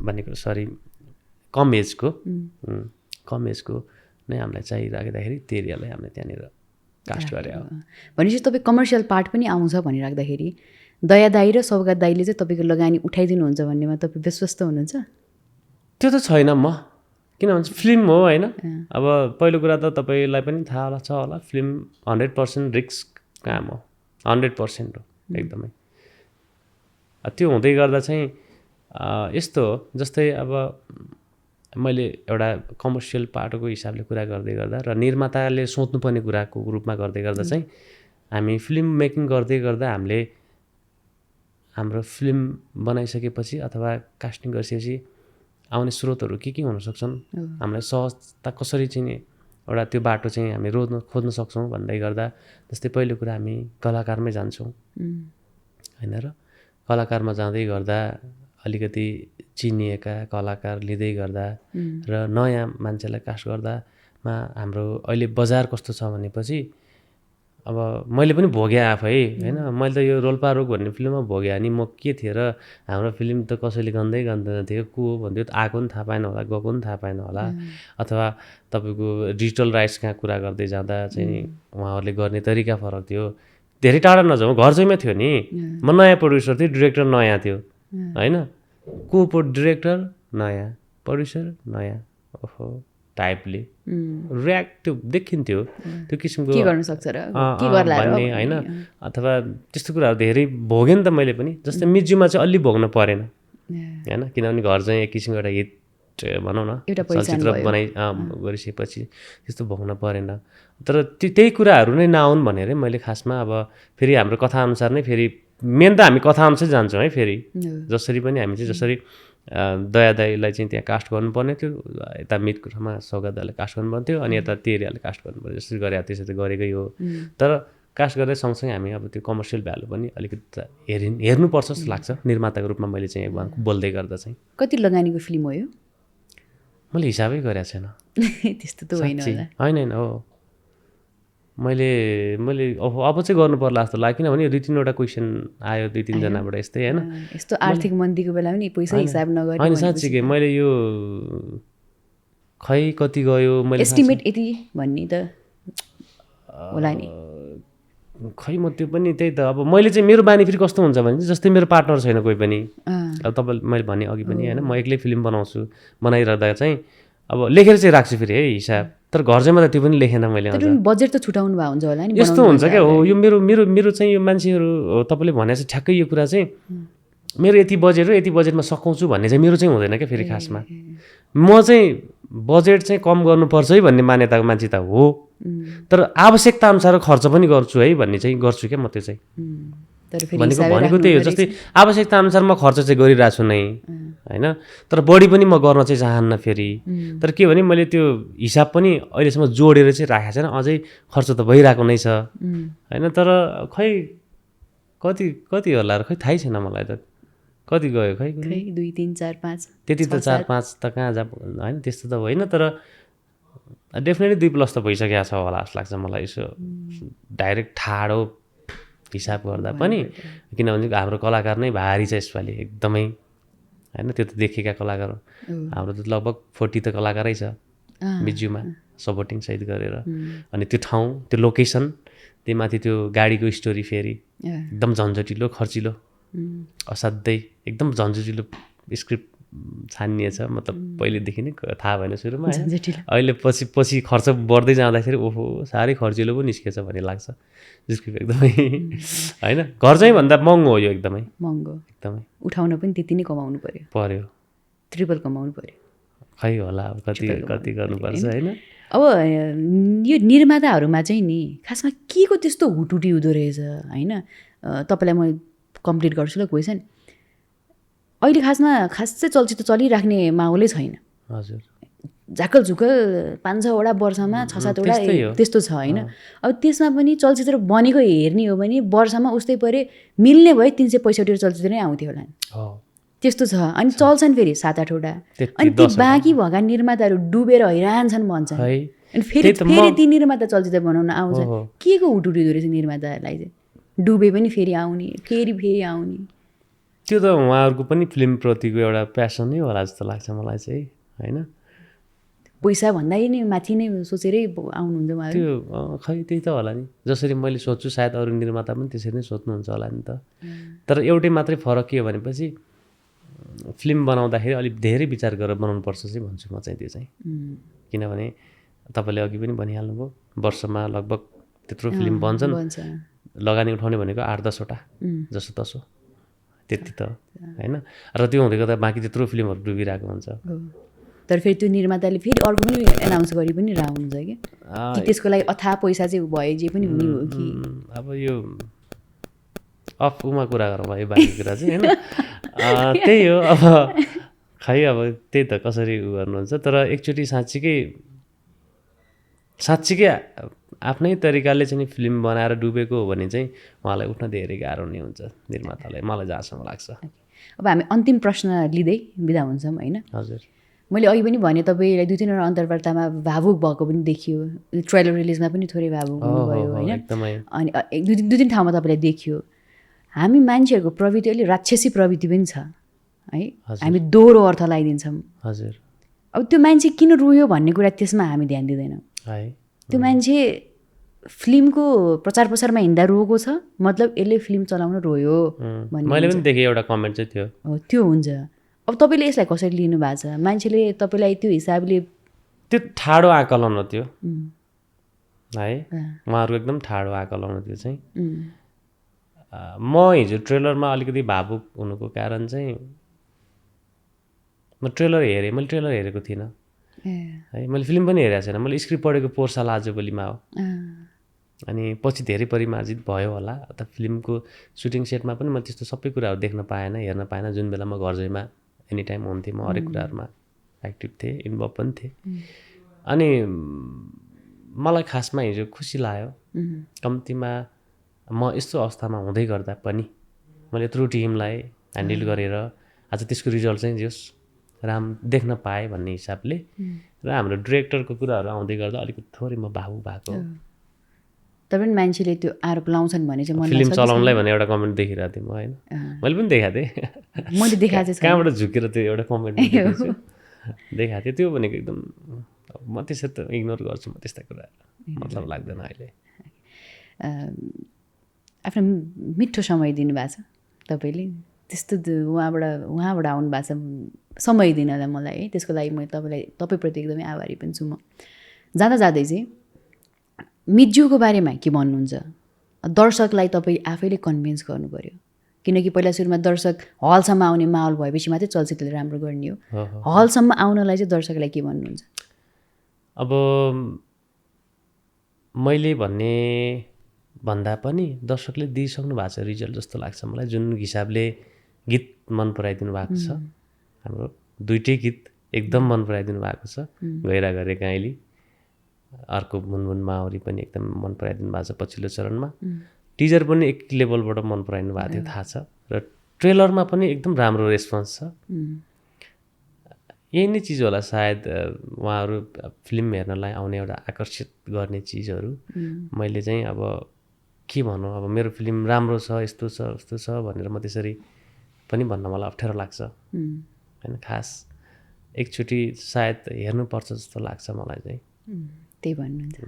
भनेको कम एजको नै हामीलाई चाहिराख्दाखेरि तेरियालाई हामीले त्यहाँनिर कास्ट गरे हो भनेपछि तपाईँ कमर्सियल पार्ट पनि आउँछ भनिराख्दाखेरि दया दाई र सौगात दाईले चाहिँ तपाईँको लगानी उठाइदिनुहुन्छ भन्नेमा तपाईँ विश्वस्त हुनुहुन्छ त्यो त छैन म किनभने फिल्म हो होइन अब पहिलो कुरा त तपाईँलाई पनि थाहा छ होला फिल्म 100% रिस्क काम हो 100% हो एकदमै त्यो हुँदै गर्दा चाहिँ यस्तो हो जस्तै अब मैले एउटा कमर्सियल पाटोको हिसाबले कुरा गर्दै गर्दा र निर्माताले सोच्नुपर्ने कुराको रूपमा गर्दै गर्दा चाहिँ हामी फिल्म मेकिङ गर्दै गर्दा हामीले हाम्रो फिल्म बनाइसकेपछि अथवा कास्टिङ गरिसकेपछि आउने स्रोतहरू के हुन सक्छन् हामीलाई सहजता कसरी चाहिँ एउटा त्यो बाटो चाहिँ हामी खोज्न सक्छौँ भन्दै गर्दा जस्तै पहिलो कुरा हामी कलाकारमै जान्छौँ होइन र कलाकारमा जाँदै गर्दा अलिकति चिनिएका कलाकार लिँदै गर्दा र नयाँ मान्छेलाई कास्ट गर्दामा हाम्रो अहिले बजार कस्तो छ भनेपछि अब मैले पनि भोगेँ आफै होइन मैले त यो रोल्पारोग भन्ने फिल्ममा भोगेँ अनि म के थिएँ र हाम्रो फिल्म त कसैले गर्दैन थियो को हो भन्थ्यो आएको पनि थाहा पाएन होला गएको पनि थाहा पाएन होला अथवा तपाईँको डिजिटल राइट्स कहाँ कुरा गर्दै जाँदा चाहिँ उहाँहरूले गर्ने तरिका फरक थियो धेरै टाढा नजाउँ घर छैमै थियो नि म नयाँ प्रड्युसर थिएँ डिरेक्टर नयाँ थियो होइन को डिरेक्टर नयाँ प्रड्युसर नयाँ ओहो टाइपले रियाक्ट त्यो देखिन्थ्यो त्यो किसिमको के गर्न सक्छ र भन्ने होइन अथवा त्यस्तो कुराहरू धेरै भोगेँ नि त मैले पनि जस्तै मिज्यूमा चाहिँ अलि भोग्न परेन होइन किनभने घर चाहिँ एक किसिमको एउटा हिट भनौँ न चलचित्र गरिसकेपछि त्यस्तो भोग्न परेन तर त्यही कुराहरू नै नआउन् भनेरै मैले खासमा अब फेरि हाम्रो कथाअनुसार नै फेरि मेन त हामी कथाअनुसार जान्छौँ है फेरि जसरी पनि हामी चाहिँ जसरी दया दाईलाई चाहिँ त्यहाँ कास्ट गर्नुपर्ने थियो यता मितकोमा सौगात दाईलाई कास्ट गर्नुपर्ने थियो अनि यता तेरियाले कास्ट गर्नुपर्ने जसरी गरे त्यसरी त गरेकै हो तर कास्ट गर्दै सँगसँगै हामी अब त्यो कमर्सियल भ्यालु पनि अलिकति हेर्नुपर्छ जस्तो लाग्छ निर्माताको रूपमा मैले चाहिँ बोल्दै गर्दा चाहिँ कति लगानीको फिल्म हो यो मैले हिसाबै गरेको छैन त्यस्तो त होइन होइन हो मैले अब चाहिँ गर्नु पर्ला जस्तो लाग्यो किनभने 2-3वटा क्वेसन आयो 2-3जनाबाट यस्तै होइन यस्तो आर्थिक मन्दीको बेला पनि पैसा हिसाब नगरी होइन साँच्चीकै मैले यो खै कति गयो मैले एस्टिमेट यति भन्ने त होला नि खै म त्यो पनि त्यही त अब मैले चाहिँ मेरो बानी फेरि कस्तो हुन्छ भने जस्तै मेरो पार्टनर छैन कोही पनि अब तपाईँ मैले भने अघि पनि होइन म एक्लै फिल्म बनाउँछु बनाइरहँदा चाहिँ अब लेखेर चाहिँ राख्छु फेरि है हिसाब तर घर चाहिँ त त्यो पनि लेखेन मैले बजेट त छुटाउनु भएको हुन्छ होला नि यस्तो हुन्छ क्या हो यो मेरो चाहिँ यो मान्छेहरू तपाईँले भने चाहिँ ठ्याक्कै यो कुरा चाहिँ मेरो यति बजेट र यति बजेटमा सघाउँछु भन्ने चाहिँ मेरो चाहिँ हुँदैन क्या फेरि खासमा म चाहिँ बजेट चाहिँ कम गर्नुपर्छ है भन्ने मान्यताको मान्छे त हो तर आवश्यकता अनुसार खर्च पनि गर्छु है भन्ने चाहिँ गर्छु क्या म त्यो चाहिँ भनेको त्यही हो जस्तै आवश्यकता अनुसार म खर्च चाहिँ गरिरहेको छु नै होइन तर बढी पनि म गर्न चाहिँ चाहन्न फेरि तर के भने मैले त्यो हिसाब पनि अहिलेसम्म जोडेर चाहिँ राखेको छैन अझै खर्च त भइरहेको नै छ होइन तर खै कति होला र खै थाहै छैन मलाई त कति गयो खै 2 3 4 5 त्यति त 4-5 त कहाँ जा होइन त्यस्तो त होइन तर डेफिनेटली 2+ त भइसकेको छ होला जस्तो लाग्छ मलाई यसो डाइरेक्ट ठाडो हिसाब गर्दा पनि किनभने हाम्रो कलाकार नै भारी छ यसपालि एकदमै होइन त्यो त देखेका कलाकार हाम्रो त लगभग 40 त कलाकारै छ मिज्यूमा सपोर्टिङ सहित गरेर अनि त्यो ठाउँ त्यो लोकेसन त्यही माथि त्यो गाडीको स्टोरी फेरि एकदम झन्झटिलो खर्चिलो असाध्यै एकदम झन्झटिलो स्क्रिप्ट छानिएछ मतलब पहिलेदेखि नै थाहा भएन सुरुमा होइन जटिल। अहिले पछि खर्च बढ्दै जाँदाखेरि ओहो साह्रै खर्चिलो पो निस्केछ भन्ने लाग्छ डिस्क्रिप्ट एकदमै होइन घर चाहिँ भन्दा महँगो हो यो एकदमै महँगो एकदमै उठाउन पनि त्यति नै कमाउनु पर्यो ट्रिपल कमाउनु पर्यो खै होला अब कति गर्नुपर्छ होइन अब यो निर्माताहरूमा चाहिँ नि खासमा के को त्यस्तो हुटुटी हुँदो रहेछ होइन तपाईँलाई म कम्प्लिट गर्छु ल क्वेसन अहिले खासै चलचित्र चलिराख्ने माहौलै छैन हजुर झाकल झुकल 5-6वटा वर्षमा 6-7वटा त्यस्तो छ होइन अब त्यसमा पनि चलचित्र बनेको हेर्ने हो भने वर्षमा उस्तै परे मिल्ने भए 365 चलचित्र नै आउँथ्यो होला त्यस्तो छ अनि चल्छन् फेरि 7-8वटा अनि ती बाँकी भएका निर्माताहरू डुबेर हैरान छन् भन्छन् अनि फेरि ती निर्माता चलचित्र बनाउन आउँछ के को हुटुटी हुँदो रहेछ निर्माताहरूलाई चाहिँ डुबे पनि फेरि आउने फेरि आउने त्यो त उहाँहरूको पनि फिल्मप्रतिको एउटा प्यासनै होला जस्तो लाग्छ मलाई चाहिँ होइन पैसा भन्दा नि माथि नै सोचेरै आउनुहुन्छ उहाँहरू त्यो खै त्यही त होला नि जसरी मैले सोध्छु सायद अरू निर्माता पनि त्यसरी नै सोध्नुहुन्छ होला नि त तर एउटै मात्रै फरक के हो भनेपछि फिल्म बनाउँदाखेरि अलिक धेरै विचार गरेर बनाउनुपर्छ चाहिँ भन्छु म चाहिँ त्यो चाहिँ किनभने तपाईँले अघि पनि भनिहाल्नुभयो वर्षमा लगभग त्यत्रो फिल्म बन्छन् लगानी उठाउने भनेको 8-10वटा जसो तसो त्यति त होइन र त्यो हुँदै गर्दा बाँकी त्यत्रो फिल्महरू डुबिरहेको हुन्छ तर फेरि त्यो निर्माताले फेरि अर्को पनि एनाउन्स गरी पनि हुन्छ कि त्यसको लागि अथाह पैसा चाहिँ भए जे पनि हुने हो कि अब यो अफमा कुरा गरौँ है बाँकी कुरा चाहिँ होइन त्यही हो अब खै अब त्यही त कसरी उ गर्नुहुन्छ तर एकचोटि साँच्चीकै आफ्नै तरिकाले चाहिँ फिल्म बनाएर डुबेको हो भने चाहिँ उहाँलाई उठ्न धेरै गाह्रो नै हुन्छ निर्मातालाई मलाई जहाँसम्म लाग्छ अब हामी अन्तिम प्रश्न लिँदै बिदा हुन्छौँ होइन हजुर मैले अघि पनि भने तपाईँलाई 2-3वटा अन्तर्वार्तामा भावुक भएको पनि देखियो ट्रेलर रिलिजमा पनि थोरै भावुक हुनुभयो होइन अनि 2-3 ठाउँमा तपाईँलाई देखियो हामी मान्छेहरूको प्रवृत्ति अलि राक्षसी प्रवृत्ति पनि छ है हामी दोहोरो अर्थ लगाइदिन्छौँ हजुर अब त्यो मान्छे किन रोयो भन्ने कुरा त्यसमा हामी ध्यान दिँदैनौँ है त्यो मान्छे फिल्मको प्रचार प्रसारमा हिँड्दा रोएको छ मतलब यसले फिल्म चलाउन रोयो भन्ने मैले पनि देखेँ एउटा कमेन्ट चाहिँ थियो हो त्यो हुन्छ अब तपाईँले यसलाई कसरी लिनु भएको छ मान्छेले तपाईँलाई त्यो हिसाबले त्यो ठाडो आकलन हो त्यो है उहाँहरूको एकदम ठाडो आकलन हो त्यो चाहिँ म हिजो ट्रेलरमा अलिकति भावुक हुनुको कारण चाहिँ म ट्रेलर हेरेँ मैले ट्रेलर हेरेको थिइनँ है मैले फिल्म पनि हेरेको छैन मैले स्क्रिप्ट पढेको पोहोर साल आजभोलिमा हो अनि पछि धेरै परिमार्जित भयो होला अथवा फिल्मको सुटिङ सेटमा पनि मैले त्यस्तो सबै कुराहरू देख्न पाएन हेर्न पाएन जुन बेला म घरजैमा एनी टाइम हुन्थेँ म हरेक कुराहरूमा एक्टिभ थिएँ इन्भल्भ पनि थिएँ अनि मलाई खासमा हिजो खुसी लाग्यो कम्तीमा म यस्तो अवस्थामा हुँदै गर्दा पनि मैले यत्रो टिमलाई ह्यान्डल गरेर आज त्यसको रिजल्ट चाहिँ जोस् देख्न पाएँ भन्ने हिसाबले र हाम्रो डिरेक्टरको कुराहरू आउँदै गर्दा अलिकति थोरै म भावुक भएको तर पनि मान्छेले त्यो आरोप लाउँछन् भने चाहिँ फिल्म चलाउनलाई भने एउटा कमेन्ट देखिरहेको थिएँ म होइन मैले पनि देखाएको थिएँ मैले देखाएको थिएँ कहाँबाट झुकेर त्यो एउटा कमेन्ट देखाएको थिएँ त्यो भनेको एकदम म त्यसरी त इग्नोर गर्छु म त्यस्ता कुरा मतलब लाग्दैन अहिले आफ्नो मिठो समय दिनुभएको छ तपाईँले त्यस्तो उहाँबाट आउनु भएको छ समय दिनलाई मलाई है त्यसको लागि म तपाईँप्रति एकदमै आभारी पनि छु म जाँदै चाहिँ मिज्यूको बारेमा के भन्नुहुन्छ दर्शकलाई तपाईँ आफैले कन्भिन्स गर्नु पऱ्यो किनकि पहिला सुरुमा दर्शक हलसम्म आउने माहौल भएपछि मात्रै चलचित्रले राम्रो गर्ने हो हलसम्म आउनलाई चाहिँ दर्शकलाई के भन्नुहुन्छ अब मैले भन्दा पनि दर्शकले दिइसक्नु भएको छ रिजल्ट जस्तो लाग्छ मलाई जुन हिसाबले गीत मन पराइदिनु भएको छ हाम्रो 2टै गीत एकदम मन पराइदिनु भएको छ गैरा गरे गाइली अर्को मुनमुन माउरी पनि एकदम मन पराइदिनु भएको छ पछिल्लो चरणमा टिजर पनि एक लेभलबाट मन पराइनु भएको थियो थाहा छ र ट्रेलरमा पनि एकदम राम्रो रेस्पोन्स छ यही नै चिज होला सायद उहाँहरू फिल्म हेर्नलाई आउने एउटा आकर्षित गर्ने चिजहरू मैले चाहिँ अब के भनौँ अब मेरो फिल्म राम्रो छ यस्तो छ उस्तो छ भनेर म त्यसरी पनि भन्न मलाई अप्ठ्यारो लाग्छ होइन खास एकचोटि सायद हेर्नुपर्छ जस्तो लाग्छ मलाई चाहिँ त्यही भन्नुहुन्छ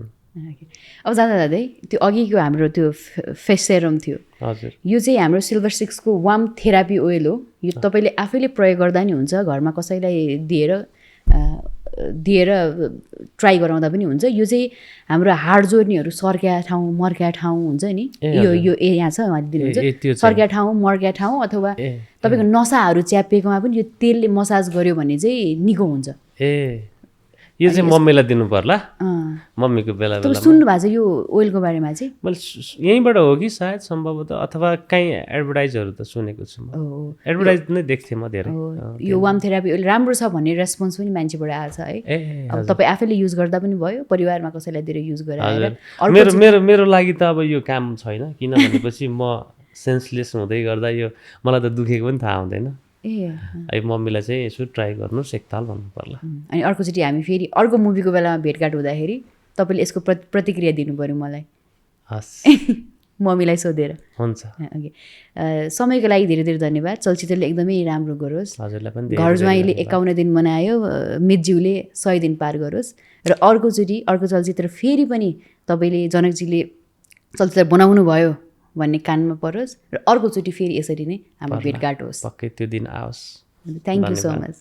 अब जाँदा जाँदै त्यो अघिको हाम्रो त्यो फेस सेरम थियो हजुर यो चाहिँ हाम्रो सिल्भर सिक्सको वार्म थेरापी ओइल हो यो तपाईँले आफैले प्रयोग गर्दा नि हुन्छ घरमा कसैलाई दिएर ट्राई गराउँदा पनि हुन्छ यो चाहिँ हाम्रो हाड जोड्नेहरू सर्क्या ठाउँ मर्क्या ठाउँ हुन्छ नि यो यहाँ छ उहाँले दिनुहुन्छ सर्क्या ठाउँ मर्क्या ठाउँ अथवा तपाईँको नसाहरू च्यापिएकोमा पनि यो तेलले मसाज गर्यो भने चाहिँ निको हुन्छ यो चाहिँ मम्मीलाई दिनु पर्ला मम्मीको बेला तपाईँ सुन्नु भएको छ यो ओइलको बारेमा चाहिँ मैले यहीँबाट हो कि सायद सम्भवतः अथवा कहीँ एडभर्टाइजहरू त सुनेको छु म एडभर्टाइज नै देख्थेँ म धेरै यो वार्म थेरापी ओइल राम्रो छ भन्ने रेस्पोन्स पनि मान्छेबाट आएको छ है अब तपाईँ आफैले युज गर्दा पनि भयो परिवारमा कसैलाई दिएर युज गरेर मेरो लागि त अब यो काम छैन किन भनेपछि म सेन्सलेस हुँदै गर्दा यो मलाई त दुखेको पनि थाहा हुँदैन है मम्मीलाई चाहिँ यसो ट्राई गर्नुहोस् एकताल भन्नु पर्ला अनि अर्कोचोटि हामी फेरि अर्को मुभीको बेलामा भेटघाट हुँदाखेरि तपाईँले यसको प्रतिक्रिया दिनु पऱ्यो मलाई हस् मम्मीलाई सोधेर हुन्छ ओके समयको लागि धेरै धेरै धन्यवाद चलचित्रले एकदमै राम्रो गरोस् हजुरलाई पनि घर ज्वाइँले 51 दिन मनायो मितज्यूले 100 दिन पार गरोस् र अर्कोचोटि अर्को चलचित्र फेरि पनि तपाईँले जनकजीले चलचित्र बनाउनु भयो भन्ने कानमा परोस् र अर्कोचोटि फेरि यसरी नै हाम्रो भेटघाट होस् पक्कै त्यो दिन आओस् थ्याङ्क यू सो मच